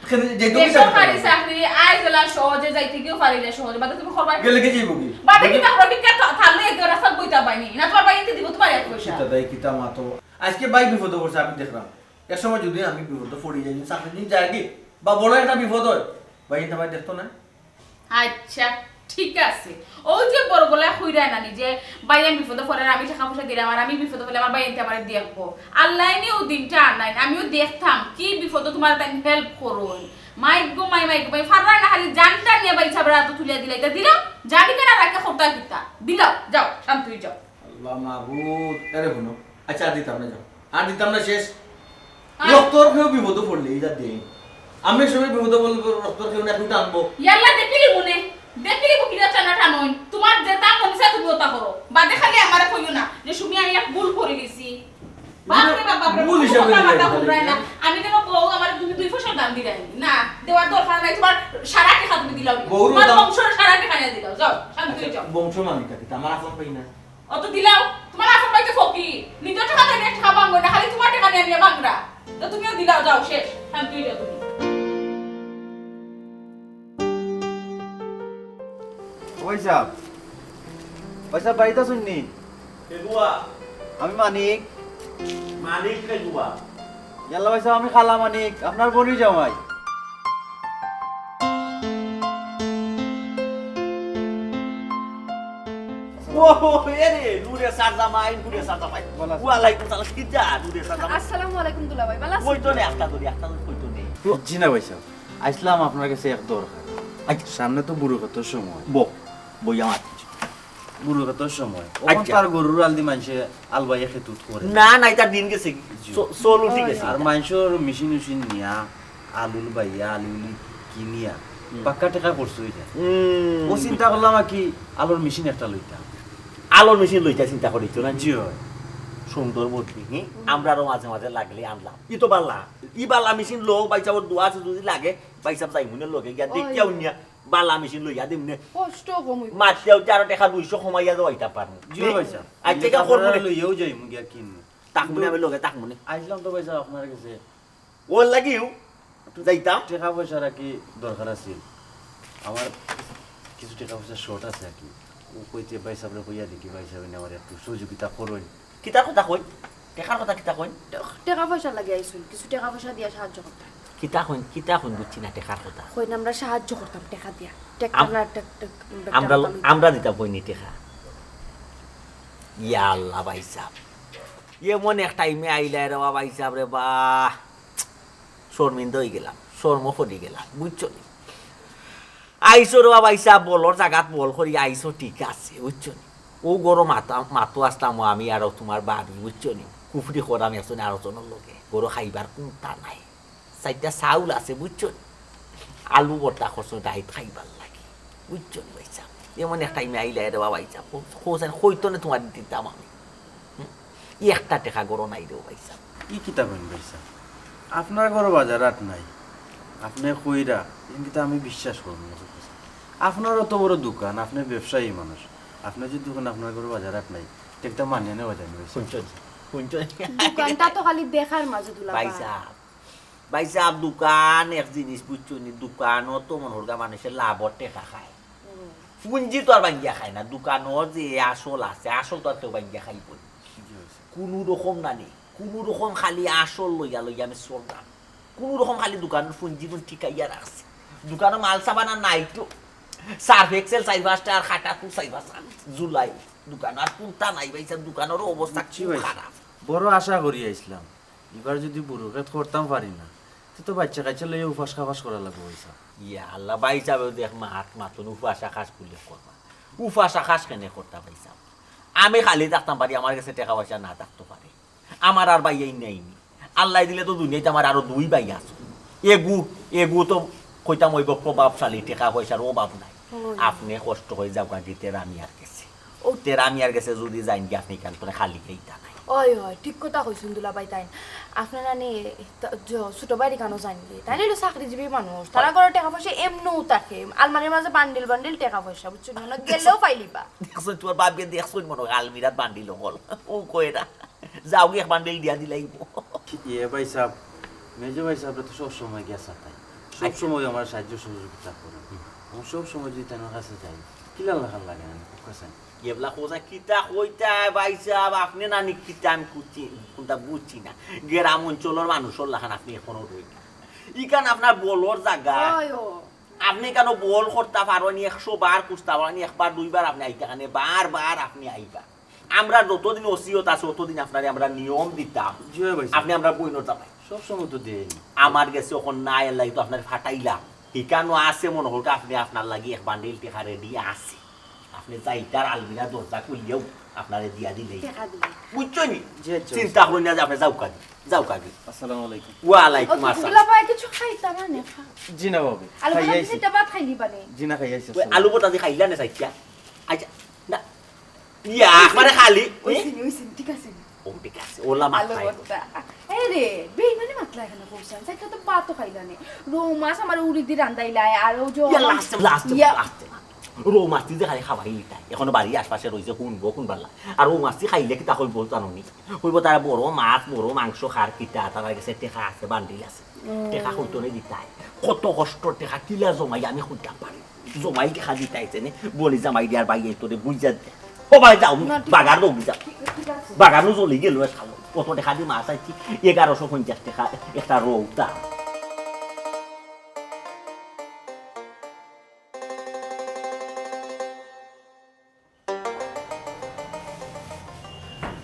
কেনে যাইতো কি বেসরকারি চাকরি? চাকরি, আয় গেলা সহজে, যাইতে গিয়েও পারিলে সহজে। বাদে তুমি করবা কি? গেলে কি যাইবো কি? বাদে কিতা করবা? কিতা থা-, থাকলে এই রাস্তাত বইতা পাইনি। না তোমার ভাই এনতে দিব তোমার এক পয়সা। কিতা দেয়, কিতা মাতো? আজকে ভাই বিপদে পড়ছে, আমি দেখলাম। এক সময় যদি আমি বিপদে পড়ি যাই, চাকরি দিন যায় কি? বা বড় একটা বিপদ হয়, ভাই এনতে ভাই দেখতো না? আচ্ছা, ঠিক আছে। ওই যে বড় গলায় কইরায় নানি যে, "ভাই, আমি বিপদে পড়ার, আমি টাকা পয়সা দিলাম, আর আমি বিপদে পড়লে আমার ভাই এনতে আমারে দেখবো।" আল্লাহ নি ও দিনটা আনাইন, আমিও দেখতাম কি বিপদে তোমার তাই হেল্প করুন। মাইক গো মাই, মাইক গো মাই, ফাররায় না খালি জানটা নিয়ে ভাই সাবরা তো তুলিয়া দিলাই, তা দিলাম, জানি কেন রাখে খোটা কিতা? দিলাও, যাও, শান্ত হয়ে যাও। আল্লাহ মাবুদ, আরে হুনো, আচ্ছা, আর দিতাম না, যাও। আর দিতাম না, শেষ। আর রক্তর কেউ বিপদে পড়লে, এটা দেন। আমি সবাই বিপদে পড়লে, রক্তর কেউ না, এখন টানবো। ইয়াল্লা, দেখিলি মনে, দেখিলি বুকিরা টানা টানইন। তোমার যেটা মন চায় তুমি ওটা করো। বাদে খালি আমারে কইও না যে, "সুমি, আমি এক ভুল করে গেছি।" বাপরে বাপ, বাপরে বাপ, ভুল হিসাবে কথা বার্তা দিলাম। হুনরায় না। আমি কেনে বউ, আমারে তুমি দুই পয়সার দাম দিরায় না। না, দেওয়ার দরকার নাই, তুমার সারা টেকা তুমি দিলাও। বউরও তোমার দাম। বংশর সারা টেকা নিয়া দিলাও। যাও, শান্তি অই যাও। বংশ মানে কিতা? আমার আপন ভাই না। অত দিলাও, তুমার আপন ভাই তো ফকির। নিজর টেকা দিয়া টেকা ভাঙ্গো না, খালি তুমার টেকা নিয়া নিয়া ভাঙ্গরা। তো তুমিও দিলাও, যাও, শেষ। শান্তি অই যাও তুমি। ও ভাই সাব, ভাই সাব, বাড়িত আছইন নি? কেগুয়া? আমি মানিক। মানিক কেগুয়া? ইয়াল্লা ভাই সাব, আমি কালা মানিক, আপনার বইনর জামাই। ও, এরে, নূরে সার জামাই, নূরে সার জামাই। ভালা আছইন? ওয়ালাইকুম সালাম, কিতা, নূরে সার জামাই? আসসালামু আলাইকুম দুলাভাই, ভালা আছইন? কইতো নে, একটা ধরি, একটা ধরি, কইতো নে। জি না ভাই সাব, আইছলাম আপনার গেছে এক দরকার। আচ্ছা। সামনে তো বুরুখেতর সময়। বও, বইয়া মাত। বুরুখেতর সময়। অখন আচ্ছা। তার গরুর আলদি মানষে আলবাইয়া খেতুত করে। না, না, ইতার দিন গেছে। জি। চ-, চল উঠি গেছে। আর মানষর মেশিন উশিন নিয়া, আলুল বাইয়া, আলুলি কিনিয়া, হুম। পাক্কা টেকা খরচ অই যায়। হুম। ও চিন্তা করলাম আর কি, আলুর মেশিন একটা লইতাম। আলুর মেশিন লইতা চিন্তা করিছো না? জি অয়। সুন্দর বুদ্ধি, হুম? আমরারও মাঝে মাঝে লাগলে আনলাম। ই তো বালা, ই বালা মেশিন লও, ভাই সাবর দোয়া আছে, যদি লাগে, ভাই সাব যাইমুনে লগে গিয়া, ওই। দেখিয়া উনিয়া, বালা মেশিন লইয়া দিমুনে। কষ্ট কম অইবো। মারতে অইতে আরো টেকা দুইশো কমাইয়া দেওয়াইতা পারমু। জি ভাই সাব। আচ্ছা, ইটা করবো নে। লইয়াও যাইমু গিয়া কিনমু। থাকমুনে, আমি লগে থাকমুনে। আইছলাম তো ভাই সাব আপনার গেছে। ওর লাগিও একটু যাইতাম। টেকা পয়সার আর কি দরকার আছিল। আমার কিছু টেকা পয়সা short আছে আর কি। ও কইতে ভাই সাবরে কইয়া দেখি, ভাই সাবে আমার একটু সহযোগিতা করইন। কিতার কথা কইন? টেকার কথা কিতা কইন? টেকা পয়সা লাগি আইছইন, কিছু টেকা পয়সা দিয়া সাহায্য করতাম। কিতা কইন, কিতা কইন বুঝছি না টেকার কথা। কইন আমরা সাহায্্য করতাম টেকা দিয়া। টেকা আম-, না, টেক-, টেক-, আমরা ল-, বেটা আমরা দিতাম কইনি টেকা। ইয়া আল্লাহ ভাই সাব। এমন এক টাইমে আইলায় রে বা ভাই সাব রে বা। শরমিন্দা অইগেলাম, শরমো পড়ি গেলাম, বুঝছো নি? আইছো রে বা ভাই সাব, বলর জাগাত বল করি আইছো, ঠিক আছে, বুঝছো নি? ও গরো মাতা, মাতো আসলাম, ও আমি আর ও তুমার ভাবি, বুঝছো নি? কুফরি করাম একজনে আরো জনর লগে, গরো খাইবার কুন্তা নাই। চাইরটা চাউল আছে, বুঝছো নি? আলু ভর্তা করছো, ডাইত খাইবার লাগি, বুঝছো নি ভাই সাব? এমন এক টাইমে আইলায় রে বা ভাই সাব, কো-, কইতো নে তুমার দিতাম আমি। হুম? একটা টেকা গরো নাই রে ও ভাই সাব। ই কিতা কইন ভাই সাব? আপনার গরো বাজার হাট নাই। আপনে কইরা, ইন কিতা আমি বিশ্বাস করমু না। আপনার অত বড় দোকান, আপনে ব্যবসায়ী মানুষ। আপনে যদি কইন আপনার গরো বাজার হাট নাই, তে একটা মানিয়া নেওয়া যায় না ভাই সাব। হুনছো নি? হুনছো নি? দোকানটা তো খালি দেখার মাঝে দুলা ভাই ভাই। সাব, ভাই সাব, দোকান এক জিনিস বুঝছো নি, দোকানো তো মনে করগা মানুষে লাভর টেকা খায়। হুম। পুঞ্জি তো আর ভাঙ্গিয়া খায় না, দোকানো যে আসল আছে, আসল তো আর কেউ ভাঙ্গিয়া খাইবো নি। জি ভাই সাব। কুনু রকম না নি, কুনু রকম খালি আসল লইয়া লইয়া আমি চলরাম। কুনু রকম খালি দোকানর পুঞ্জি গুন টিকাইয়া রাখছি। দোকানো মাল সাবানা নাই তো। সার্ফ এক্সেল চাইর পাঁচটা আর খাটা তো চাইর পাঁচটা। জুলাই দোকান আর কুন্তা নাই ভাই সাব, দোকানর অবস্থা বুঝছি খুব ভাই সাব। খারাপ। বড় আশা করি আইছলাম। ইবার যদি বুরুখেত করতাম পারি না, তে তো বাইচ্চা কাইচ্চা লইয়া উপাস খাবাস করা লাগবো ভাই সাব। ইয়া আল্লাহ, ভাই সাবে দেখ মাত মাতুন, উপাস আকাশ খুলে করবা। উপাস আকাশ কেনে করতা ভাই সাব? আমি খালি থাকতাম পারি, আমার গেছে টেকা পয়সা না থাকতো পারে। আমার আর ভাই এই নেইনি। আল্লায় দিলে তো দুনিয়াত আমার আরো দুই ভাই আছে। এগু, এগু তো কইতাম অইবো প্রভাবশালী, টেকা পয়সার অভাব নাই। অয়। আপনে কষ্ট করি যাউক্কা গি তেরা মিয়ার গেছে। ও। তেরা মিয়ার গেছে যদি যাইন গি আপনে ইখান তনে খালি গেইতা নাই। অয়, অয়, ঠিক কথা কইছইন দুলা ভাই তাইন। আপনে নানি তা-, জ-, ছোট ভাইর ইখানো যাইন গি। তাইন অইলো চাকরিজীবী মানুষ। তারা ঘরো টেকা পয়সা এমনেউ থাকে। আলমারির মাঝে বান্ডিল বান্ডিল টেকা পয়সা, বুঝছো নি? মানে গেলেও পাইলিবা। দেখছইন তুমার বাপে দেখছইন মনো অয় আলমিরাত বান্ডিল অকল। ও কয় না। যাও গি এক বান্ডিল দিয়া দিলাইবো। এ ভাই সাব, মেজো ভাই সাবরে তো সব সময় গেছা তাই। সব আচ্ছা। সময় আমার সাহায্য সহযোগিতা করে। হুম। আমি সব সময় যদি তার কাছে যাই, কিলা লাখান লাগে না, খুব কাছে। এবলা খোঁজা কিতা কইতা ভাই সাব, আপনে নানি কিতা আমি কুচি, কুন্তা বুঝছি না। গ্রাম অঞ্চলর মানুষর লাখান আপনে এখনো রইলা। ইখান আপনার বলর জাগা। অয়, অয়। আপনে ইখানো বল করতা পারইন নি, একশো বার খুঁজতা পারইন নি, একবার দুইবার আপনে আইতা কেনে, বারবার আপনে আইবা। আমরা যতদিন ওসিয়ত আছে, অতদিন আপনারে আমরা নিয়ম দিতাম। জি অয় ভাই সাব। আপনে আমরার বইনর জামাই। সব সময় তো দেইন। আমার গেছে অখন নাই, এরলাগি তো আপনারে ফাটাইলাম। হিকানো আছে মনো অয়, আপনে আপনার লাগি এক বান্ডিল টেকা ready আছে। আপনে যাইতার আলমিরা দরজা খুলিয়াউ আপনারে দিয়া দিলেই। টেকা দিলে। বুঝছো নি? জি, আচ্ছা, চিন্তা আচ্ছা। করইন না যে আপনে যাউক্কা গি। যাউক্কা গি। আসসালামু আলাইকুম। ওয়ালাইকুম ও, আসসালাম। দুলা ভাই কিছু খাইতা না নি? জি না ভাবি। আলু খাই ভর্তা আইছি। দিতে ভাত খাইলি বানে? জি না, খাই আইছি, ওই আসসালাম। আলু ভর্তা দি খাইলা না চাইরটা? আচ্ছা, না। ইয়া, একবারে খালি। ওই সিনি, ওই সিনি, ঠিক আছে। ও ঠিক আছে, ওলা মাত ভালো নাই। কথা। এই রে, বেইমানি মাতলা এখানে কইছান। সাইডটা তো ভাতও খাইলা নে। রৌ মাছ আমার উড়ি দি রান্দাইলায়, আর ও যে ইয়া, লাস্টে, লাস্টে, ইয়া। লাস্টে। রৌ মাছটি যে খালি খাওয়াই নিতাই। এখনো বাড়ির আশপাশে রইছে, কোন বো, কোন বাল্লা। আর রৌ মাছটি খাইলে কিতা কইবো জানো নি? কইবো তারা বড় মাছ, বড় মাংস খার কিতা, তারার গেছে টেকা আছে, বান্ডিল আছে। টেকা কইতরে দিতাই। কত কষ্ট টেকা কিলা জমাই আমি কইতাম পারি। জমাই টেকা দিতাই আইছে নে, বলি জামাই দিয়ার বাইয়ে তোরে বুঝা দে। ও ভাই যাও, না, ঠিক বাগার দৌড়ি যাও। ঠিক, ঠিক আছে। বাগারও জ্বলি গেল, খালো। কত টেকা দি মাছ আইছি, এগারোশো পঞ্চাশ টেকা একটা রৌতা।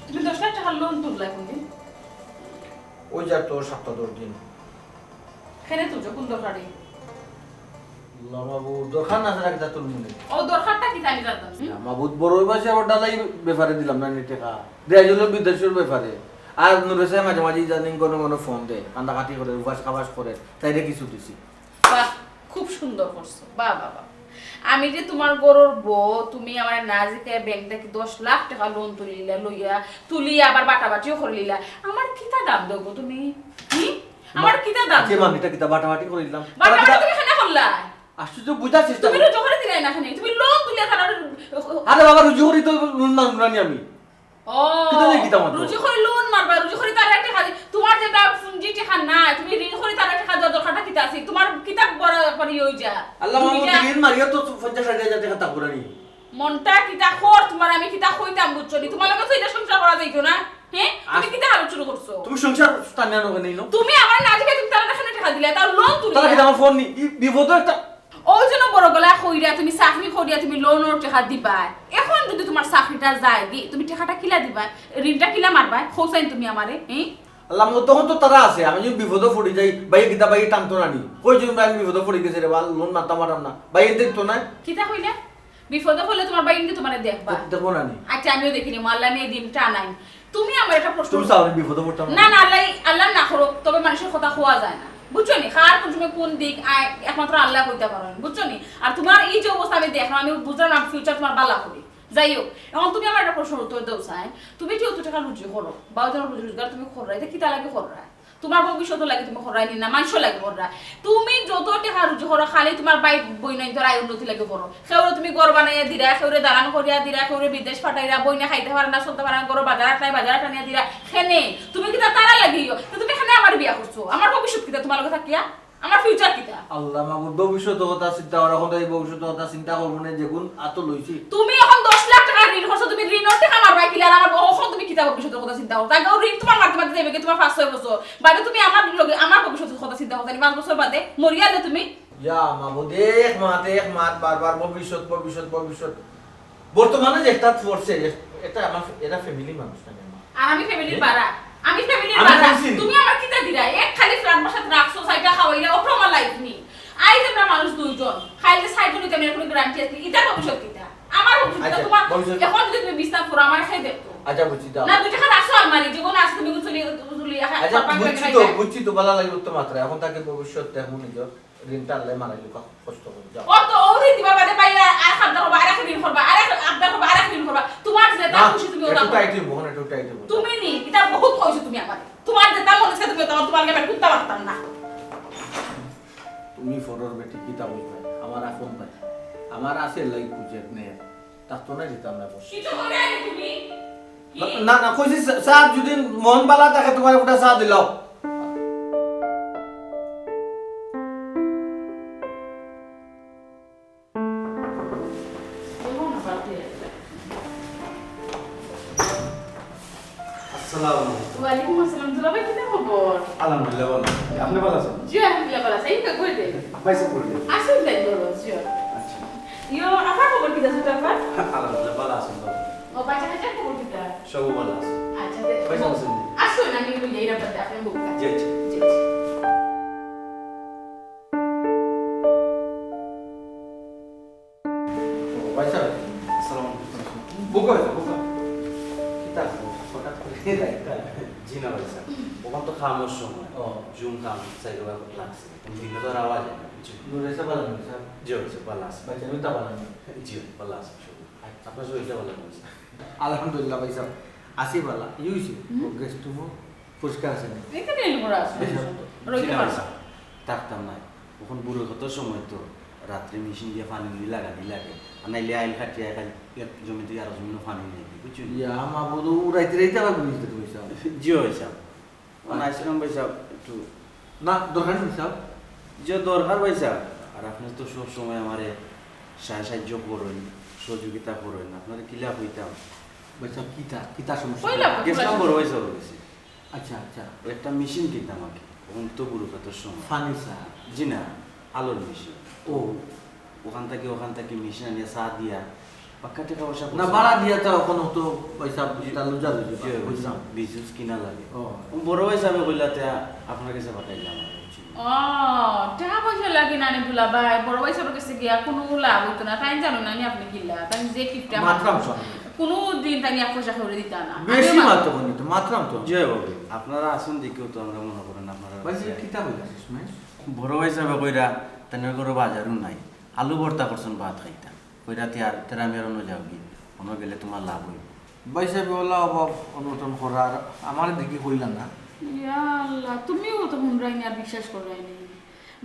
তুমি দশ লাখ টেকার লোন তুললা কোনদিন? ওই যার তো সপ্তাহ দশ দিন। কেনে তুলছো, কোন দরকারে? আল্লাহ মাবুদ, দরকার না ছাড়া কিতা তুলমু নি? ও দরকারটা কিতা আমি জানতাম, হুম? না, মাবুদ বড় ওই মাসে আবার ডালাই ব্যাপারে দিলাম না নি টেকা। দেয়া গেল বিদেশের ব্যাপারে। আর নুরে সাহেব মাঝে মাঝে ইদানিং কোনো কোনো ফোন দেয়, কান্দাকাটি করে, উপাস খাবাস করে, তাইরে কিছু দিছি। বাহ, খুব সুন্দর করছো। বাহ, বাহ, বাহ। আমি যে তোমার ঘরর বউ, তুমি আমার না জিকাইয়া ব্যাংক থাকি দশ লাখ টেকা লোন তুলিলা, লইয়া, তুলিয়া আবার বাটাবাটিও করিলিলা। আমার কিতা দাম দেবো তুমি? হুম? আমার কিতা দাম আচ্ছা, দেবো? মামি, এটা কিতা বাটাবাটি করিলাম? বাটাবাটি তারা কিতা তুমি কেনে করলা? আশ্চর্য, বুঝার চেষ্টা তুমি করো। রুজি করি দিলাই না কেনে? তুমি লোন তুলিয়া তারা আরে বাবা, রুজি করি তো লোন না, না নি আমি। ও, কিতা দিয়ে কিতা মারতো? রুজি করি লোন মারবা, রুজি করি তারা টেকা দি-, তোমার যেটা পুঞ্জি টেকা নাই, তুমি ঋণ করি তারা টেকা দেওয়ার দরকারটা কিতা আছে? তোমার কিতা বড় করি ওই যা? আল্লাহ মাহমুদ, দুইটা ঋণ মারিয়া তো পঞ্চাশ ষাট হাজার টেকা তা পুরানি। মনটা কিতা কর, তোমার আমি কিতা কইতাম বুঝছো নি? তোমার লগে তো এটা সংসার করা যাইতো না, হ্যাঁ? তুমি আস- কিতা হালত শুরু করছো? তুমি সংসার টানিয়া নেবে নেই, নো? তুমি আমার না দেখে তুমি তারা এখানে টেকা দিলে, তার লোন তুলি তারা কিতা আমার ফোন নি? ই বিপদ একটা ওই জন্য বড় গলায় কইরা তুমি চাকরি করিয়া তুমি লোনর টেকা দিবায়। এখন যদি তোমার চাকরিটা যায় গি, তুমি টেকাটা কিলা দিবায়? ঋণটা কিলা মারবায়? কও চাইন তুমি আমারে, হুম? আল্লাহ, মো-, তখন তো তারা আছে, আমি যদি বিপদে পড়ি যাই, ভাই কিতা ভাই টানতো না নি? কই যদি আমি বিপদে পড়ি গেছি রে বা, লোন মারতাম পারতাম না, ভাই এদের তো নাই। কিতা কইলা? বিপদে পড়লে তোমার ভাই কিন্তু তোমারে দেখবা। দেখবো না নি? আচ্ছা, আমিও দেখিনি, আল্লাহ নিয়ে দিনটা নাই। তুমি আমার একটা প্রশ্ন তুমি চাও আমি বিপদে পড়তাম না? না, না, আল্লাহ, আল্লাহ না করুক, তবে মানুষের কথা কওয়া যায় না, বুঝছো নি? কার কোন সময় কোন দিক আয়, একমাত্র আল্লাহ কইতে পারেন, বুঝছো নি? আর তোমার এই যে অবস্থা আমি দেখলাম, আমি বুঝলাম না ফিউচার তোমার বালা হবে। যাই হোক, এখন তুমি আমার একটা প্রশ্ন উত্তর দাও চাই, তুমি যেহেতু টেকা রুজি করো বা ওই ধরনের রুজি রোজগার তুমি করো, এটা কিতা লাগে করো? তোমার ভবিষ্যৎ লাগে তুমি করো, নি না মানুষের লাগে করো। তুমি যত টেকা রুজি করো, খালি তোমার ভাই বইনাইন্তর আয় উন্নতি লাগে করো। কেউরে তুমি ঘর বানাইয়া দিরা, কেউরে দালান করিয়া দিরা, কেউরে বিদেশ পাঠাইরা, বইনে খাইতে পারে না, চলতে পারে না, ঘরো বাজার আটাই, বাজার আটানিয়া দিরা। কেনে তুমি কিতা তারা লাগিও? তো তুমি কেনে আমার বিয়া করছো? আমার ভবিষ্যৎ কিতা তোমার লগে থাকিয়া? আমার ফিউচার কিতা? আল্লাহ মাবুদ, ভবিষ্যৎ কথা চিন্তা করা, এখন এই ভবিষ্যৎ কথা চিন্তা করবো না, যেগুন আতো লইছি। তুমি এখন দশ লাখ টেকা ঋণ করছো, তুমি ঋণর টেকা মারবায় কিলা? আর আমার এখন তুমি কিতা ভবিষ্যতের কথা চিন্তা করো? তাই ঋণ তোমার মারতে মারতে যাবে কি তোমার পাঁচ ছয় বছর বাদে তুমি আমার লগে, আমার ভবিষ্যতের কথা চিন্তা করো, পাঁচ বছর বাদে মরিয়া যে তুমি ইয়া মাবুদ, এক মাত, এক মাত, বারবার ভবিষ্যৎ, ভবিষ্যৎ, ভবিষ্যৎ। বর্তমানে যে একটা পড়ছে, এ-, এটা আমার, এরা ফ্যামিলি মানুষ না, আমার। আর আমি ফ্যামিলির এ? বাড়া, আমি ফ্যামিলির আমি বাড়া। বলছি। তুমি আমার কিতা দিরা? এক খালি ফ্ল্যাট বাসাত রাখছো, চাইটা খাওয়াইলা, ওটা আমার লাইফ নি। আইজ আমরা মানুষ দুইজন, খাইলে সাইড নিতে আমি কোনো গ্যারান্টি আছে? এটা ভবিষ্যৎ কিতা? আমার ভবিষ্যৎ কিতা? আচ্ছা, তোমার ভবিষ্যৎ এখন যদি তুমি বিছনা পুরো আমার খেয়ে দেখতো। আচ্ছা, বুঝছি, দাও। না, দুই টাকা রাখছো আলমারি, যেগুলো আছে তুমি চুলি, চুলি, আচ্ছা, বুঝছি তো, বুঝছি তো, ভালো লাগে তো মাত্র। এখন তাকে ভবিষ্যৎ দেখবো নিজের। ঋণটা আল্লাহ মারা গেল, কষ্ট করে যাও। ও তো ওরে দিবা বাদে ভাই আর, আর খাদ্য করবা, আর এক ঋণ করবা, আর এক আবদার করবা, আর এক ঋণ করবা। তোমার যেটা না, খুশি তুমি ওটা একটু করো। টাইট হইবো, ওখানে একটু টাইট হইবো। তুমি নি, এটা বহুত কইছো তুমি আমারে। তোমার যেটা মনে হচ্ছে তুমি ওটা, তোমার লাগে আমি কুত্তা মারতাম না। তুমি ফরর বেটি কিতা বুঝবে? আমার আপন ভাই। আমার আছে লাইক বুঝে নে। তা তো না দিতাম না বস। কিছু করে আনি তুমি? কি? না, না, কইছি চা, চা যদি মন বালা থাকে তোমার ওটা চা দিলাও। আসসালামু আলাইকুম। ওয়ালাইকুম আসসালাম। দুলাভাই, কিতা খবর? আলহামদুলিল্লাহ, ভালো আছি। আপনি ভালো আছেন? জি, আলহামদুলিল্লাহ, ভালো আছি। এই তো, কই রে? ভাই সাহেব, কই রে? আসুন, তাই ধরো, জি। আচ্ছা। ইয়ো, আপনার খবর কিতা, ছোট আপা? আলহামদুলিল্লাহ, ভালো আছেন, ভালো। ও, বাচ্চা কাচ্চার খবর কিতা? সব ভালো আছে। আচ্ছা, দে-, ভাই সাহেব আছেন? আসুন, আমি ওই এই নাম্বারটা আপনার বুক জি, জি। জি, জি। ও, ভাই সাহেব। আসসালামু আলাইকুম। বুক হয়েছে, বুক হয়েছে। কিতা, হঠাৎ করে রাইতটা? জি না ভাই সাহেব, ওখান তো খামোশ সময়। ও। জুম খাম, সাইকেল লাগছে। দিনে তো আর আওয়া যায় না, বুঝছেন? নুরে সাহেব ভালো আছেন, স্যার? জি, ভাই সাহেব, ভালো আছে। ভাই সাহেব, এটা ভালো আছেন? জি, ভালো আছে, সব। আচ্ছা। আপনার শরীরটা ভালো আছে? আলহামদুলিল্লাহ, ভাই সাহেব। আছে বালা, ই অইছে, হুম? ও গেস্ট রুমও পরিষ্কার আছে নি? এটা নিয়ে বড় আছে। আচ্ছা। রইতে জি না, পারবো। স্যার, থাকতাম না। অখন বুড়ো কত সময় তো রাত্রে মেশিন দিয়া পানি উনি লাগানি লাগে। আর নাইলে আইল কাটিয়া এক জমি থাকি আরো জমিনো পানি নেই, বুঝছো নি? ইয়া, মা বড়, ও রাইতে রাইতে আবার বুঝতে তুমি, স্যার। জি অয়, স্যার। ও, আচ্ছা। নাইছিলাম ভাই সাহেব, একটু না, দরকার নেই, স্যার। যে দরকার ভাই সাহেব, আর আপনি তো সব সময় আমারে সাহায্য, সাহায্য করেন, সহযোগিতা করেন, আপনারে কিলা কইতাম। ভাই সাহেব, কিতা, কিতা সমস্যা? কইলা তো, গেছিলাম বড় ভাই সাহেবের কাছে। আচ্ছা, আচ্ছা। ও একটা মেশিন কিনতাম আর কি, অখন তো বুড়ো কত সময়। ফার্নিচার? জি না, আলুর মেশিন। ও। অখান থাকি, অখান থাকি মেশিন আনিয়া চা দিয়া, বাক্কা টেকা পয়সা না, খরচ। ভাড়া দিয়া তো অখন অত পয়সা, জি। তা লুজা লুজি, জি, বুঝলাম। বিজনেস কিনা লাগে। ও। ও বড় ভাই সাহেবে কইলা, "তে আপনার কাছে পাঠাইলাম আমি।" ও, টেকা পয়সা লাগে না নি দুলা ভাই, বড় ভাই সাহেবের কাছে গিয়া কুনু লাভ অইতো না, তাইন জানো না নি আপনি কিলা, তাইন যে কিপটা মাতরাম মানুষ। সব। কুনু দিন তাইন এক পয়সা করে দিতা না। বেশি আমিও মাত-, মাতো নি তো, মাতরাম তো। জি ভাই, আপনারা আছইন দেখিও তো আমরা মনে করেন আপনারা ভাই, যে কিতা কইলা শেষমেশ? বড় ভাই সাহেবে কইরা, তাইন ঘরো বাজারও নাই, আলু ভর্তা করছইন ভাত খাইতা। কইরা তে আর তেরা মেরনো যাওগি, অনো গেলে তুমার লাভ অইবো। ভাই সাহেব, ওলা অভাব অনটন করার, আমারে দেখি কইলা না। ইয়া আল্লাহ, তুমিও তো হুনরায় নি আর বিশ্বাস কররায় নি।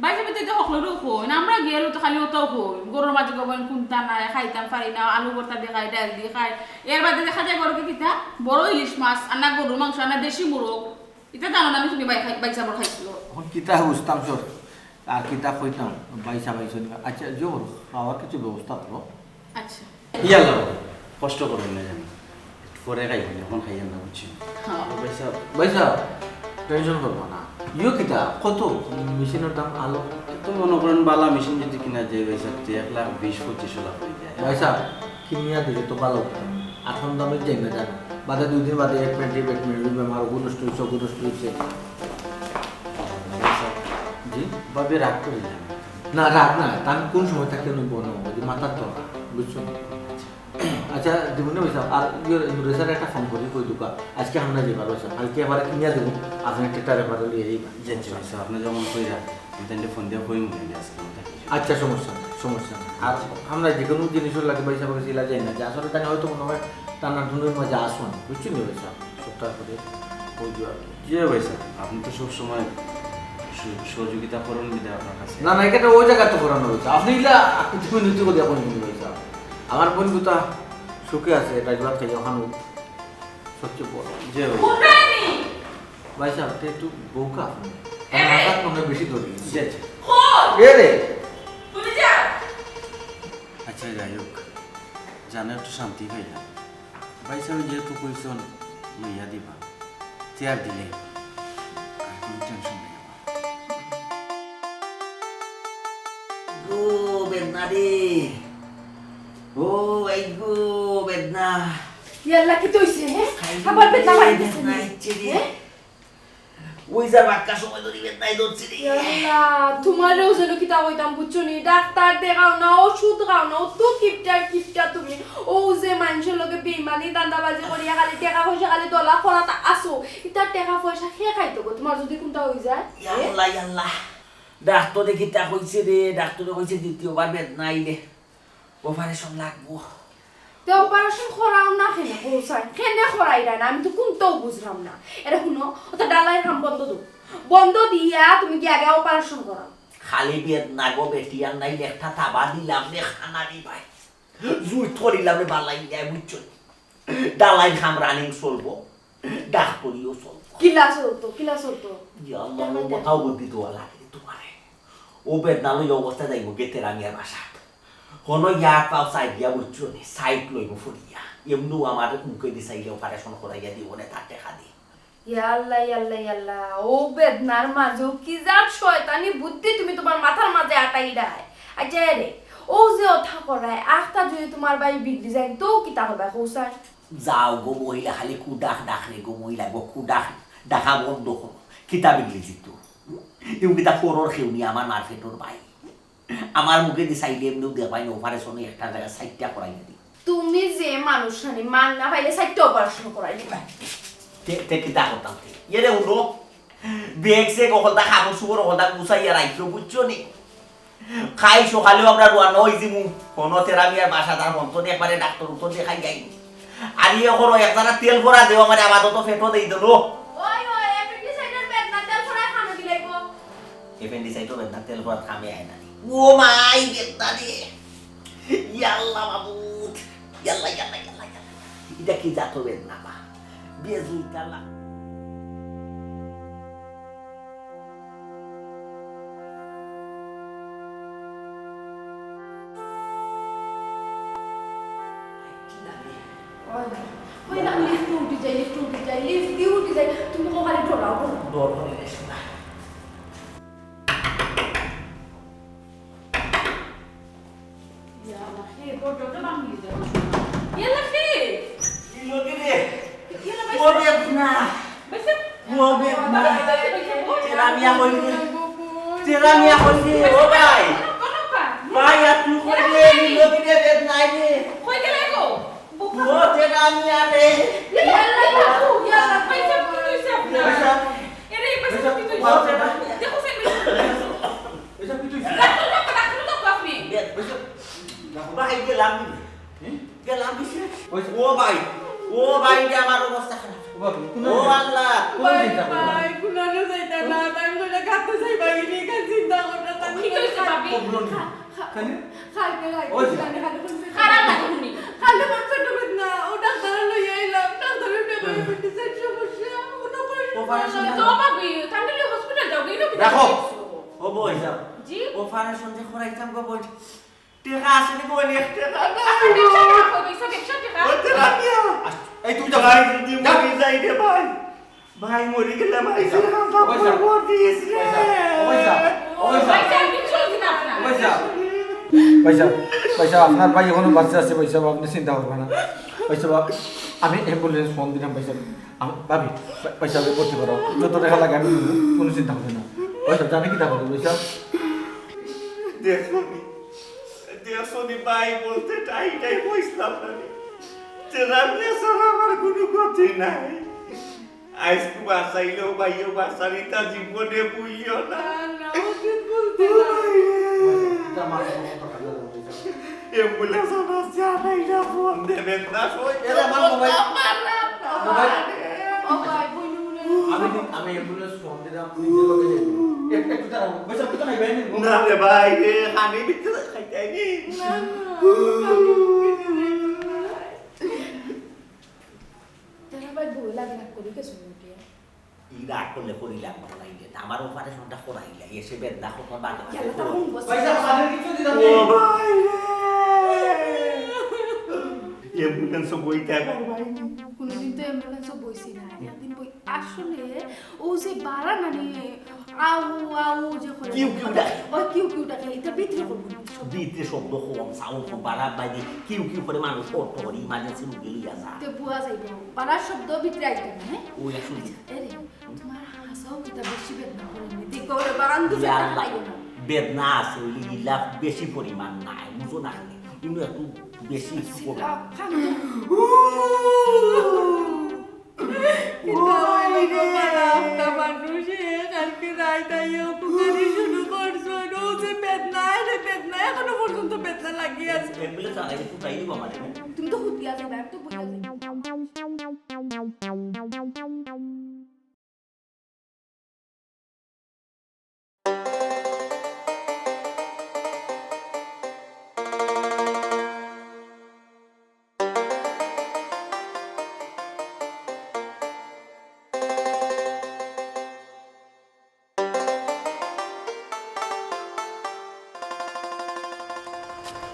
ভাই সাহেব, তো এটা হকলরও কইন, আমরা গেলে তো খালি ওটাও কইন, ঘরর মাঝে কইন কুন্তা নাই, খাইতাম পারি না, আলু ভর্তা দি খাই, ডাইল দি খাই। এর বাদে দেখা যায় বড় কি কিতা, বড় ইলিশ মাছ, আর না গরুর মাংস, আর না দেশি মুরগ। ইতা জানো না নি তুমি ভাই খাই-, ভাই সাহেব খাইছিল। অখন কিতা বুঝতাম সব, আর কিতা কইতাম, ভাই সাহেব আইছইন। আচ্ছা, জোর, খাওয়ার কিছু ব্যবস্থা করো। আচ্ছা। ইয়া লও, কষ্ট করইন না জানি। একটু পরে খাইবেন, অখন খাইয়েন না, বুঝছইন? হ্যাঁ। ভাই সাহেব। ভাই সাহেব, টেনশন করবা না। ইও কিতা, কত মেশিনর দাম আলো? তো মনে করেন বালা মেশিন যদি কিনা যায়, ভাই সাহেব, তে এক লাখ বিশ পঁচিশ লাখ অই যায়। ভাই সাহেব, কিনিয়া দিলে তো ভালা অইতো। অখন দামে যাই না জানো। বাদে দুই দিন বাদে এক মিনিট, এক মিনিট, বেমার, অগু নষ্ট অইছে, অগু নষ্ট অইছে। জি? ভাবি রাগ করি না। না, রাগ না, তান কোন সময় থাকতে নই বনো, ওই যে মাথার তো, বুঝছো? আচ্ছা, দিবনে ভাই সাহেব, আর ইয়ে, নুরে স্যার একটা ফোন করি, কই দুকা, আজকে আমরা যে ভালো আছে, কালকে আবার কিনিয়া দেবো, আপনি একটা রেফারে লইয়া যাইবা। জি, জি, ভাই সাহেব, আপনি যেমন কইরা, আমি তাইলে ফোন দিয়া কইমু, আজকে আমরা থাকি। আচ্ছা, সমস্যা নাই, সমস্যা নাই। আর আমরা যে কোনো জিনিসও লাগে ভাই সাহেব কাছে ইলা যাই না, যে আসলে তাই হয়তো মনে হয় তার নাম ধুনুর মাঝে আসুন, বুঝছেন নি ভাই সাহেব? সপ্তাহ করে ওই যে আর কি। জি ভাই সাহেব, আপনি তো সব সময় সু-, সহযোগিতা করেন বিধায় আপনার কাছে। না, না, এটা ওই জায়গা তো করানো হয়েছে। আপনি ইলা আকৃতি মিনতি করে এখন কিন্তু ভাই সাহেব। আমার বোন কোথা সুখে আছে, এটা জুয়ার খাই ওখানে সবচেয়ে বড়। জি ভাই। কোথায় নি? ভাই সাহেব, তে একটু বউকা আপনি। এ! আমার হাত মনে হয় বেশি ধরে গেছে। জি, জি। কই? এ রে! তুমি যাও। আচ্ছা, যাই হোক, জানে একটু শান্তি পাইলাম। ভাই সাহেব যেহেতু কইছইন লইয়া দিবা, চেয়ার দিলে আর কোনো টেনশন নেই আমার। গো বেদনা রে, ও এই গো বেদনা। ইয়াল্লা, কিতা অইছে, হে? খাইলে আবার বেদনা বাড়ি গেছে বেদনা নি? ইচ্ছে রে। হে? ওই যা বাক্কা সময় ধরি বেদনায় ধরছে রে। ইয়াল্লা, তুমারেও যেন কিতা কইতাম বুঝছো নি? ডাক্তার দেখাও না, ওষুধ খাও না, অত কিপটা কিপটা তুমি। ও যে মানষর লগে বেইমানি, ধান্দাবাজি করিয়া খালি টেকা পয়সা খালি দলা করাত আছো। ইতার টেকা পয়সা কে খাইতো গো, তুমার যদি কুনটা অই যায়? ইয়াল্লা, ইয়াল্লা। ডাক্তারে কিতা কইছে রে? ডাক্তারে কইছে দ্বিতীয়বার বেদনা আইলে অপারেশন লাগবো। তে অপারেশন করাও না কেনে, হোসাইন? কেনে করাইরায় না? আমি তো কুনটাও বুঝরাম না। এরে হুনো, অতা ডালাইর কাম বন্ধ দেও। বন্ধ দিয়া তুমি গিয়া আগে অপারেশন করাও। খালি বেদনা গো বেটি, আর নাইলে একটা তাবা দিলাম রে, খানা দি ভাই। জুই থরিলাম রে, বালাই নাই, বুঝছো নি? ডালাইর কাম রানিং চলবো, ডাক্তারিও চলবো। কিলা চলতো, কিলা চলতো? ইয়া আল্লাহ, কেমন ও কথাও বুদ্ধি দেওয়া লাগে রে তুমারে। ও বেদনা লই অবস্থা যাইবো গেতের আমি আর বাসাত। হনো ইয়ার পাও চাই দিয়া বুঝছো নি, সাইড লইবো ফুরিয়া। এমনু আমার মুখে দি চাইলে অপারেশন করাইয়া দিব নে, তার টেকা দি। ইয়াল্লা, ইয়াল্লা, ইয়াল্লা, ও বেদনার মাঝেও কি জাত শয়তানি বুদ্ধি তুমি তুমার মাথার মাঝে আটাইরায়। আচ্ছা রে, ও যে অথা করায়, আখতা যদি তুমার বাই বিগড়ি যায়, তো কিতা করবায়, হোসাইন? যাও গো মহিলা, খালি কুডাক ডাক রে গো মহিলা গো, কুডাক ডাকা বন্ধ করো। কিতা বিগড়ি যিতো? ইউ কিতা করর কেউ নি আমার মার পেটর ভাই? আমার মুখে দি চাইলে এমনিও দেখবায় না, অপারেশন একটা জায়গা সাইডটা করাই দি। তুমি যে মানুষ আনি মান না পাইলে সাইডটা অপারেশন করাই দিবা। তে, তে কিতা করতাম তে? ইয়ে রে উঠো। ব্যাগ সে গহলতা কাপড় চোপড় গহলতা গুছাইয়া রাখিও, বুঝছো নি? খাই সকালেও আমরা রওনা অই যিমু। কোনো তেরা মিয়ার বাসা তার মন তো একবারে ডাক্তার উত্তর দেখাই যাই। আর ইয়ে করো, এক জানা তেল ভরা দেও, আমার আপাতত পেটো দেই দিলো। ওই, ওই, appendicideর বেদনা তেল ভরা খানো দিলাইবো। Appendicideর বেদনা তেল ভরা খামে আয় না। ও মাই, বেদনা রে। ইয়াল্লা মাবুদ। ইয়াল্লা, ইয়াল্লা, ইয়াল্লা, ইয়াল্লা। ইটা কি জাত বেদনা বা? বেজুইতালা। ওই না, ওই না, lift উঠি যাই, lift উঠি যাই, lift দি উঠি যাই। তুমি তো খালি ডরাও, ডরাও। ডর করে রে, শোনা। ইয়া আল্লাহ, হে, দরজাটা ভাঙি দিছে। ইয়া আল্লাহ, হে। কি লগে রে? ইয়া আল্লাহ, ও বেদনা। ভাইসাব। ও বেদনা। ভাইসাব, ভাইসাব, ও। তেরা মিয়া কই রে? তেরা মিয়া কই রে? ও ভাই। কোন, কোন পা? ভাই, আর তুই কই রে? কি লগে রে? বেদনা রে। কই গেলে গো? ও তেরা মিয়া রে। ইয়া আল্লাহ, ইয়া আল্লাহ, ভাইসাব, কি হইছে আপনার? ভাইসাব। এরে, ভাইসাব, কি হইছে? ও তেরা। দেখো, স্যার, ভাইসাব। ভাইসাব, কি হইছে? ডাক্তার, ডাক্তার, ডাক্তার, ডাক্তার, আপনি। ভাইসাব। ভাই, গেলাম নি? হুম? গেলাম নি শেষ? ওই যে ও ভাই, ও ভাই, যে আমার অবস্থা খারাপ। ও ভাই, কোন ও আল্লাহ। কোন ভাই, চিন্তা করবেন না। ভাই, কোনানো যাইতা না, তাই বলে কাঁদতে চাই, ভাই, নিয়ে কান চিন্তা করতে, তাই কি বলে হইছে, ভাবি? প্রবলেম নেই। খা-, খা-, কেন? কালকে রাইতে ওই যে। জানে খালি কোন খারাপ লাগে শুনি। খালি কোন পেটো বেদনা, ও ডাক্তার লই আইলাম, ডাক্তারে দেখো, হ্যাঁ। পেটে যে সমস্যা, কোনো অপারেশন তো না। ভাবি, তাহলে হসপিটাল যাও, গেলে কি দেখো। দেখো? ও বই। জি? অপারেশন যে করাইতাম গো বই। টেকা আছে নি গো, এক টেকা নাই। আচ্ছা, ব্যবসা টেকা কই, ব্যবসা, ব্যবসা টেকা। ও তেরা মিয়া। এই তুই যা। ভাই, যদি যা। মরি যাই রে ভাই। ভাই, মরি গেলে ভাই, ভাইসাব, ভাইসাব, ভাইসাব, ভাইসাব, ভাইসাব, ভাইসাব, আপনার ভাই এখনো বাঁচে আছে, ভাইসাব, আপনি চিন্তা করবেন না। ভাইসাব, আমি অ্যাম্বুলেন্স ফোন দিলাম, ভাইসাব। আমি, ভাবি, ভাইসাব, ভর্তি করো। যত টেকা লাগে আমি দিব, কোনো চিন্তা করবেন না। ভাইসাব, জানে কিতা করবো, ভাইসাব? দেখো নি, দেখো নি ভাই, বলতে টাই টাই কইছিলাম না নি। তেরা মিয়া ছাড়া আমার কোনো গতি নাই। আইজকু বাঁচাইলেও ভাইও বাঁচার ইতা জীবনে ভুলিও না। না, না, উচিত বলতে ও না। ভাই রে। অ্যাম্বুলেন্স আনার জানাই না, ফোন দেবেন না, সই এরে, আমার মোবাইল। মোবাইল। ও ভাই, বইন, বইন। আমি, আমি অ্যাম্বুলেন্স ফোন দিলাম, আপনি যে লোকে যাইবেন। এক-, একটু দাঁড়াও, বসে, একটু দাঁড়াও, ভাই, না রে ভাই রে, খানি ভিতরে খাইতে আইনি। না, না, তেরা ভাই বউ লাগে রাগ করি গেছো নাকি? ই রাগ করলে করিলাম না, করাইলে না। আমার অপারেশনটা করাইলে, এসে বেদনা কখন বাগে বাগে ইয়াল্লা, তার করো। মন বসে। পয়সা খালি কিছু দিলাম ও নি। ভাই রে। অ্যাম্বুলেন্স বইতে পারবাই নি। কোনোদিন তো অ্যাম্বুলেন্সও বইছি না। একদিন বই আসলে ও যে বাড়া নানি আউ আউ যে করে। কিউ কিউ ডাকে। ওই কিউ কিউ ডাকে, এটা ভিতরে করবো না। ভিতরে শব্দ কম, সাউন্ড কম, বাড়া বাইরে কিউ কিউ করে মানুষ অটো করে ইমার্জেন্সি রুগী লইয়া যা। তে বুয়া যাইব। বাড়ার শব্দ ভিতরে আইতো না, হ্যাঁ? ওই আসলে। এরে, তোমার হাসাও কিতা বেশি বেদনা করে নি? দেখো রে, বারান্দু ইয়া বেদনা আল্লাহ, পাইও না। বেদনা আছে, ওই ইলা বেশি পরিমাণ নাই, বুঝো না কেন? কিন্তু একটু বেশি একটু কম। আ, খান তো। কিতা হইল গো, বালা আফতা মানুষ, এ কালকে রাইত আইয়া উপকারি শুরু করছো, ও যে বেদনা, আরে বেদনা, এখনো পর্যন্ত বেদনা লাগি আছে। অ্যাম্বুলেন্স আনাই ফুটাই দিব আমারে। তুমি তো হুতিয়া যাবে, আমি তো বুঝা যাই।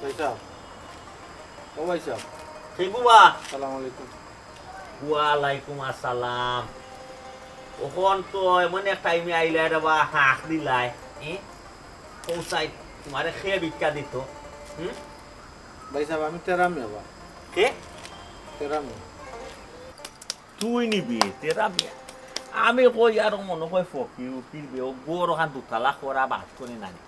ভাইসাব, ও ভাইসাব। কে বুবা? সালাম আলাইকুম। ওয়ালাইকুম আসসালাম। অখন তো এমন এক টাইমে আইলায় রে বা, হাঁক দিলায়, এ? পৌঁছাই, তোমারে খে ভিক্ষা দিত, হুম? ভাইসাব, আমি তেরা মিয়া বা। কে? তেরা মিয়া। তুই নিবি, তেরা মিয়া। আমি কই আর মনে কয় ফকির উকির বে, ও গরখান দুতলা করা বাদ করে নানি।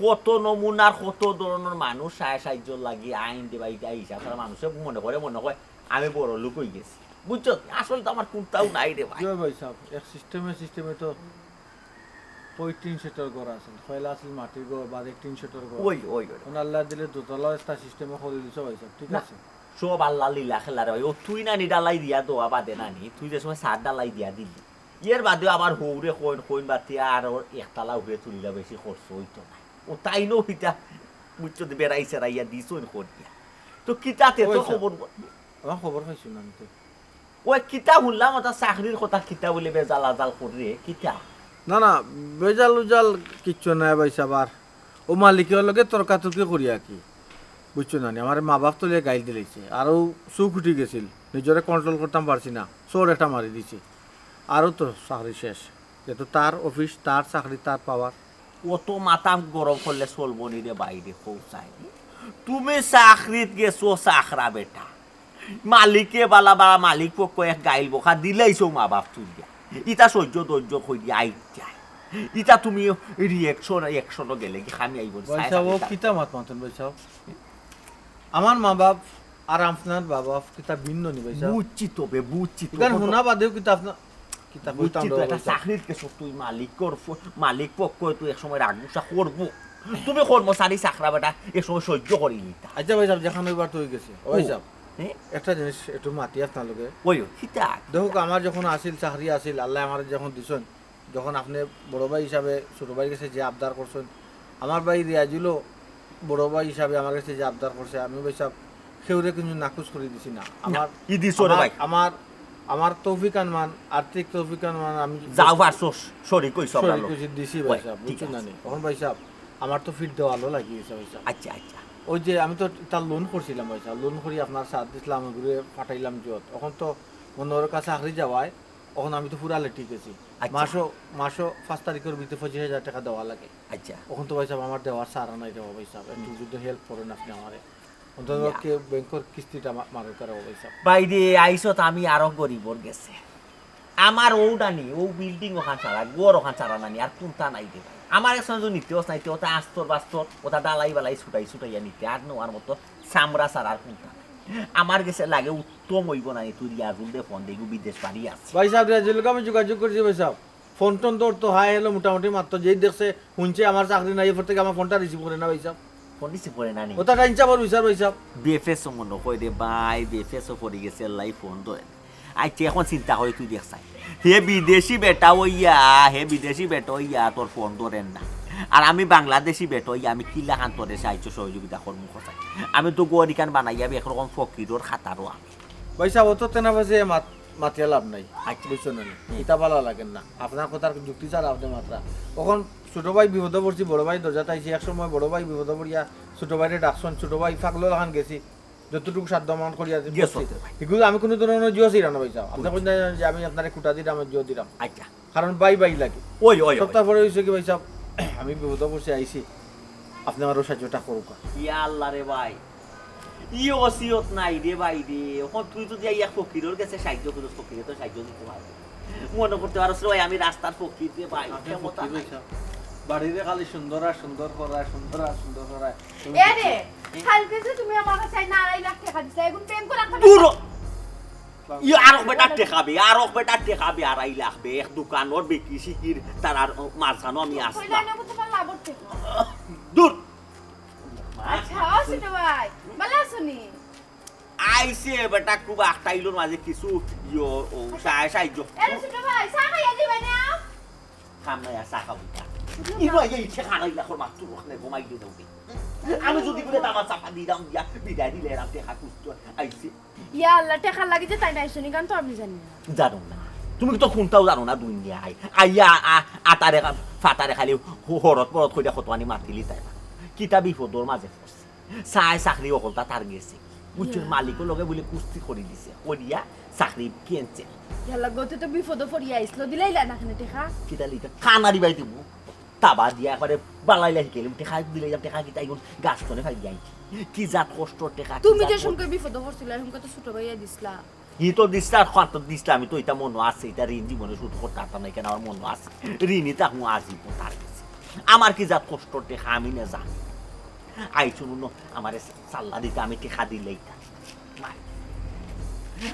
কত নমুনার কত ধরনর মানুষ সায় সাহায্যর লাগি আইন দে বা, ইটা হিসাব ছাড়া মানুষে মনে করে, মনে কয় আমি বড় লোক অই গেছি। বুঝছো? আসলে তো আমার কুন্তাও নাই রে ভাই। জি ভাইসাব, এক সিস্টেমে, সিস্টেমে তো ওই টিন শেডর ঘর আছিল, পয়লা আছিল মাটির ঘর, বাদে টিন শেডর ঘর। ওই, ওই, ওই। এখন আল্লাহ দিলে দোতলা একটা সিস্টেমে করে দিছে ভাইসাব, ঠিক না। আছে? সব আল্লার লীলা খেলা রে ভাই। ও তুই নানি ডালাই দিয়া দেওয়া বাদে নানি, তুই যে সময় সার ডালাই দিয়া দিলি, এর বাদেও আবার হউরে কইন, কইন বাতি আর ওর একতলা উপরে তুলিলা বেশি খরচ অইতো না। ও তাইনও ইতা, বুঝছো, বেড়াই সেড়াইয়া দিছইন করিয়া। তো কিতাতে তোর ওই তো। খবর? আমার খবর পাইছো না আমি তো। ওই কিতা হুনলাম, ওটা চাকরির কথা কিতা বলে বেজাল আজাল করে, কিতা? না, না, বেজাল উজাল কিচ্ছু নাই ভাইসাব। আর ও মালিকর লগে তর্কাতর্কি করিয়া কি, বুঝছো না নি? আমার মা বাপ তলিয়া গাইল দিলাইছে, আর ও চুক উঠি গেছিল, নিজরে কন্ট্রোল করতাম পারছি না, চড় একটা মারি দিছে। আরও তো চাকরি শেষ, যেহেতু তার অফিস, তার চাকরি, তার পাওয়ার। অত মাথা গরম করলে চলবো নি রে বাইরে, কও চাই। তুমি চাকরিত গেছো চাকরা বেটা, মালিকে বালা বালা মালিক পক্ষ এক গাইল বকা দিলাইছো মা বাপ তুলিয়া। ইতা সহ্য ধৈর্য করিয়া আইতে হয়। ইতা তুমি রিয়েকশন, রিয়েকশনও গেলে কি খামি আইব নি? ভাইসাব, ও কিতা মাত মাতইন ভাইসাব? আমার মা বাপ আর আপনার মা বাপ কিতা ভিন্ন নি ভাইসাব? বুঝছি তো বে, বুঝছি তো। ইখান হুনা বাদেও কিতা আপনার, কিতা কইতাম বুঝছি তো, রে একটা ভাইসাব? চাকরির কেসো তুই মালিকর ফ-, মালিক পক্ষ তুই এক সময় রাগ গুসা করবো। তুমি কর্মচারী চাকরা বেটা, এক সময় সহ্য করি নিতা। আচ্ছা ভাইসাব, যেখান অইবার তো অই গেছে। ও ভাইসাব, হ্যাঁ? একটা জিনিস একটু মাতি আপনার লগে। ওই, ওই, কিতা? দেখুক, আমার যখন আসিল, চাকরি আসিল, আল্লায় আমারে যখন দিছইন, যখন আপনে বড় ভাই হিসাবে ছোট ভাইর গেছে যে আবদার করছইন, আমার ভাই রিয়াজুলও বড় ভাই হিসাবে আমার গেছে যে আবদার করছে, আমি ভাইসাব কেউরে কিন্তু নাকচ করি দিছি না। আমার, ই দিছো রে আমার, ভাই। আমার, আমার তৌফিক আনমান, আর্থিক তৌফিক আনমান আমি যাও পারছো, শরিক অইছো আমরা শরিক অইছি, দিছি ভাইসাব, বুঝছো না নি? তখন ভাইসাব, আমার তো ফিট দেওয়ালও লাগি গেছে ভাইসাব। আচ্ছা, আচ্ছা। ওই যে আমি তো তার লোন করছিলাম ভাইসাব, লোন করি আপনার সাথ দিছিলাম, ঘুরে ফাটাইলাম যত। এখন তো মনোহর কাছে চাকরি যাওয়ায়, এখন আমি তো পুরা লেটি গেছি। আচ্ছা। মাসও, মাসও পাঁচ তারিখর ভিতরে পঁচিশ হাজার টেকা দেওয়া লাগে। আচ্ছা। এখন তো ভাইসাব আমার দেওয়ার সারা নাই রে ভাইসাব, একটু যদি হেল্প করেন আপনে আমারে, অন্তত ইয়া। পক্ষে ব্যাংকর কিস্তিটা মা-, মারুক আর ভাইসাব। ভাই রে, আইসো তো আমি আরো গরিবর গেছে। আমার ও ডানি, ও বিল্ডিং ওখান ছাড়া, ঘর ওখান ছাড়া নানি, আর কোনটা নাই রে ভাই। আমার একজন যদি নিতে হস নাই, তে ওটা আস্তর বাস্তর, ওটা ডালাই বালাই ছুটাই ছুটাইয়া নিতে, আর নেওয়ার মতো চামড়া ছাড়া আর কোনটা নাই। আমার গেছে লাগে উত্তম অইব না, তুই রিয়াজুল দে ফোন দেখবি বিদেশ বাড়ি আছে। ভাইসাব, রিয়াজুল লগে আমি যোগাযোগ করছি ভাইসাব। ফোন টোন ধরতো, হাই হ্যালো মোটামুটি মারতো, যেই দেখছে, হুনছে আমার চাকরি নাই, এরপর থেকে আমার ফোনটা রিসিভ করে না ভাইসাব। ফোন রিসিভ করে না নি? ওটা টাইম চাপর বিচার ভাইসাব। বিএফএস মনে কয় রে ভাই, বিএফএস ও পড়ি গেছে, লাই ফোন ধরে না। আচ্ছা, এখন চিন্তা করি তুই দেখছাই। হে বিদেশি বেটা অইয়া, হে বিদেশি বেটা অইয়া তোর ফোন ধরের না। আর আমি বাংলাদেশি বেটা অইয়া আমি কিলাখান তোরে সাহায্য সহযোগিতা করমু কছাই। আমি তো গরিকান বানাইয়া আমি একরকম ফকিরর খাতারও আমি। ভাইসাব, অত তেনা বাজে মাত-, মাতিয়া লাভ নাই। আচ্ছা। বুঝছো না নি? হুম। ইটা ভালা লাগে না। আপনার কথার যুক্তি ছাড়া আপনে মাতরা। অখন ছোট ভাই বিপদো পড়ছি, বড় ভাই দরজাত আইছি। এক সময় বড় ভাই বিপদো পড়িয়া ছোট ভাইরে ডাকছইন, ছোট ভাই পাগলর লাখান গেছি। যতটুকু সাধ্য মান করিয়া গেছো করছি। তো ভাই। এগুলো আমি কোনো ধরনের জিও ছিলাম না ভাইসাব। আপনে বুঝছি। কইন না যে আমি আপনারে কুটা দিলাম, জিও দিলাম। আচ্ছা। কারণ ভাই ভাই লাগে। ওই, ওই, ওই। সপ্তাহ পরে অইছে কি ভাইসাব, আমি বিপদো পড়ছি, আইছি। আপনে আমারে সাহায্যটা করুক। ইয়া আল্লাহ রে ভাই, ই ওসিয়ত নাই রে ভাই রে। অখন তুই যদি আইয়া ফকিরর গেছে সাহায্য করিস, ফকিরে তো সাহায্য দিতে পারবে। মনে করতে পারস রে ভাই, আমি রাস্তার ফকির রে ভাই, আপনে ক্ষমতা ফকির নাই। ভাইসাব। বাড়িরে খালি সুন্দর আর সুন্দর করা, সুন্দর আর সুন্দর করা। এ রে, কালকে যে তুমি আমার কাছে আইনা আড়াই লাখ টেকা দিছো, এখন ব্যাংক রাখতে দূর হ। ই আরক বেটা টেকা বে, আরক বেটা টেকা বে, আড়াই লাখ বে, এক দোকানর বিকি সিকির, তার আর মাঝখানো আমি আসলাম। কইলা না তোমার লাভর টেকা। দূর। আচ্ছা, ও ছোট ভাই, ভালা আছো নি? আইছে বেটা, খুব আখটাইলোর মাঝে কিছু ইয়ো, ও, সাহায্য, সাহায্য। এ ছোট ভাই, চা খাইয়া দিবা না? খাম না, চা খাবো না। ই ভাই, এই ঠেকা নাই, এখন মাত্র ওখানে ঘুমাই দিয়ে যাবে। আমি যদি বলে দামা চাপা দিলাম, দিয়া বিদায় দিলে এরাম টেকা খুঁজতো আইছে। ইয়া আল্লাহ, টেকার লাগি যে তাই নাই শুনি, গান তো আমি জানি না। জানো না। তুমি তো কোনটাও জানো না দুনিয়ায়। আইয়া, আ, আতারে খা-, ফাতারে খালি হ-, হরত পরত কইরা কত আনি মাতিলি তাই না। কিতা বিপদর মাঝে পড়ছে। চায় চাকরি অকলতা তার গেছে। বুঝছো? ইয়া। মালিকর লগে বলে কুস্তি করি দিছে। করিয়া চাকরি cancel। ইয়াল্লা, গতে তো বিপদো পড়িয়া আইছিল, দিলাইলা না কেনে টেকা? কিতা লিখা? কানারি বাই দিব। তাবা দিয়া একবারে বালাইলা হিকেলিম, টেকা দিলাইলাম, টেকা কিতা ইগুন গাছ তনে ফাইয়া আনছি। কি জাত কষ্টর টেকা, কি তুমি জাত যে কষ্ট। সময় বিপদো পড়ছিল, এরকম তো ছোট ভাইয়া দিছলা। ই তো দিছলা, আর কত দিছলা, আমি তো ইটা মনো আছে, ইটা ঋণ জীবনে শোধ করতে পারতাম না, কেন আমার মনো আছে। ঋণই তো এখন আজীবন তার গেছে। আমার কি জাত কষ্টর টেকা, আমি না জানি। আই শুনুন, আমারে সাল্লা দিতে আমি টেকা দিলেই তা। নাই।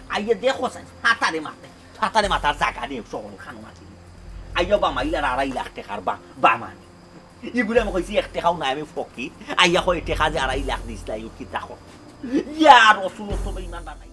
আইয়া দেখো স্যার, হাতারে মাতে, হাতারে মাতার জায়গা নেই, শহর খানো মাতি। আইয়া বামাইলার আড়াই লাখ টেকার বা-, বামানি। ইগুলো আমি কইছি, এক টেকাও নাই, আমি ফকির। আইয়া কয়, "টেকা যে আড়াই লাখ দিছলা, ইউ কিতা কর?" ইয়া রসুল, ও তো বেঈমান বানাই।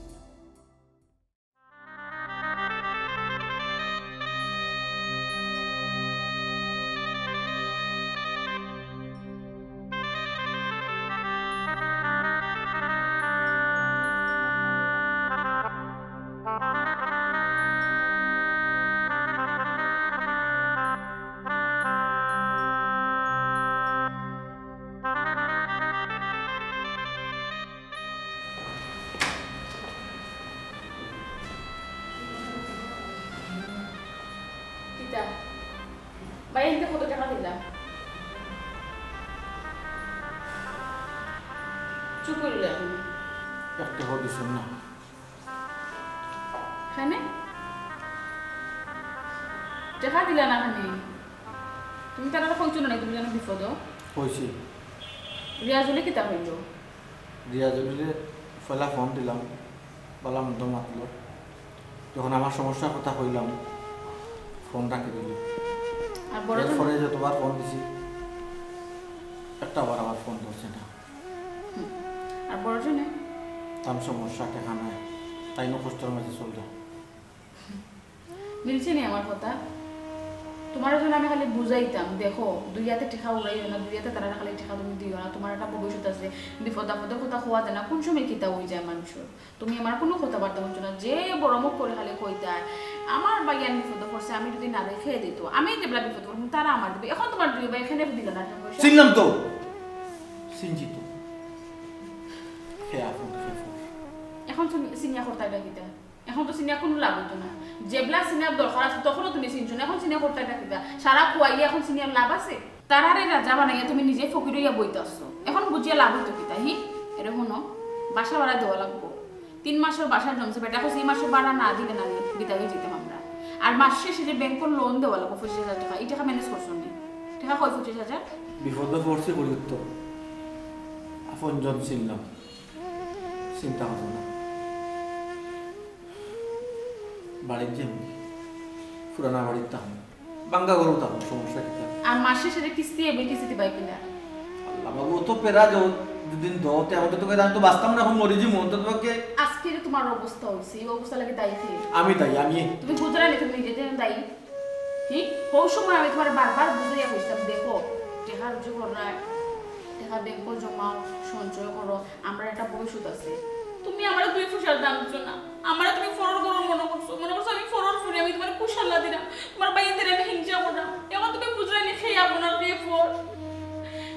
কিতা? ভাই, এনতে কত টেকা দিলা? চুপ করিলে এখন। এক টেকাও দিছইন না। কেনে? টেকা দিলা না কেনে? তুমি তারারে কইছো না নি তুমি যেন বিপদো? কইছি। রিয়াজুলে কিতা কইলো? রিয়াজুলরে পয়লা ফোন দিলাম, ভালা মন্দ মাতলো। যখন আমার সমস্যার কথা কইলাম, ফোন রাখি দিল। আর বড় জন? এরপরে যতবার ফোন দিছি, একটা বার আমার ফোন ধরছে না। হুম। আর বড় জনে? তার সমস্যা টেকা নাই, তাইনও কষ্টর মাঝে চলরা। মিলছে নি আমার কথা? তুমারে যেন আমি খালি বুঝাইতাম, দেখো, দুই আতে টেকা উড়াইও না, দুই আতে তারারে খালি টেকা তুমি দিও না, তুমার একটা ভবিষ্যৎ আছে, বিপদ আপদর কথা কওয়া যায় না, কোন সময় কিতা অই যায় মানষর। তুমি আমার কুনু কথাবার্তা হুনছো না, যে বড় মুখ করি খালি কইতায়, আমার ভাইয়াইন বিপদো পড়ছে, আমি যদি না দেই কে দিতো, আমি যেবলা বিপদো পড়মু, তারা আমার দিবে। এখন তুমার দুই ভাই কেনে দিলা না টেকা পয়সা? চিনলাম তো, চিনছি তো। কে আপন, কে পর। এখন তুমি চিনিয়া করতায় কিতা? এখন তো চিনিয়া কুনু লাভ অইতো না। যেবলা চিনার দরকার আছে, তখনও তুমি চিনছো না। এখন চিনিয়া করতায় কিতা? সারা খুয়াইয়া এখন চিনিয়ার লাভ আছে? তারারে রাজা বানাইয়া তুমি নিজে ফকির অইয়া বইতাছো। এখন বুঝিয়া লাভ অইতো কিতা, হি? এরে হুনো, বাসা ভাড়া দেওয়া লাগবো। তিন মাসর বাসা জমছে, বেটা কইছে, "এই মাসর ভাড়া না দিলে না নি, বিদায় অই যাইতাম আমরা।" আর মাস শেষে যে ব্যাংকর লোন দেওয়া লাগবো পঁচিশ হাজার টেকা, ই টেকা ম্যানেজ করছো নি? টেকা কই পঁচিশ হাজার? বিপদো পড়ছি বলি তো, আপনজন চিনলাম, চিন্তা হতো না। বাড়িত যাইমু, পুরানা বাড়িত থাকমু, ভাঙ্গা ঘরো থাকমু, সমস্যা কিতা? আর মাস শেষে যে কিস্তি আইবো, কিস্তি দিবায় কিলা? আল্লাহ বাবু, অত প্যারা যে দুদিন দতে, আমি তো তোকে, আমি তো বাঁচতাম না, এখন মরি যাইমু, অন্তত পক্ষে। আজকে যে তুমার অবস্থা অইছে, ই অবস্থা লাগি দায়ী কে? আমি দায়ী, আমি। তুমি বুঝরায় নি তুমি নিজে যেন দায়ী? হি? হউ সময় আমি তুমারে বারবার বুঝাইয়া কইছিলাম, দেখো, টেকা রুজি কররায়, টেকা ব্যাংকো জমাও, সঞ্চয় করো, আমরার একটা ভবিষ্যৎ আছে। তুমি আমারে দুই পয়সার দাম দিছো না, আমারে তুমি পরর ঘরর মনো করছো, মনো করছো আমি পরর ফুরি, আমি তুমারে কুশাল্লা দিরাম, তুমার ভাইয়াইন্তরে আমি হিংসা কররাম। এখন তুমি বুঝরায় নি কে আপন আর কে পর।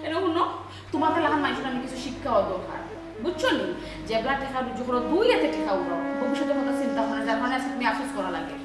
এরে হুনো, তুমার লাখান মানষর আমি কিছু শিক্ষা অওয়া দরকার, বুঝছো নি? যেবলা টেকা রুজি করো, দুই আতে টেকা উড়াও, ভবিষ্যৎর কথা চিন্তা করো না, যার কারণে আজকে তুমি আফসোস করা লাগে।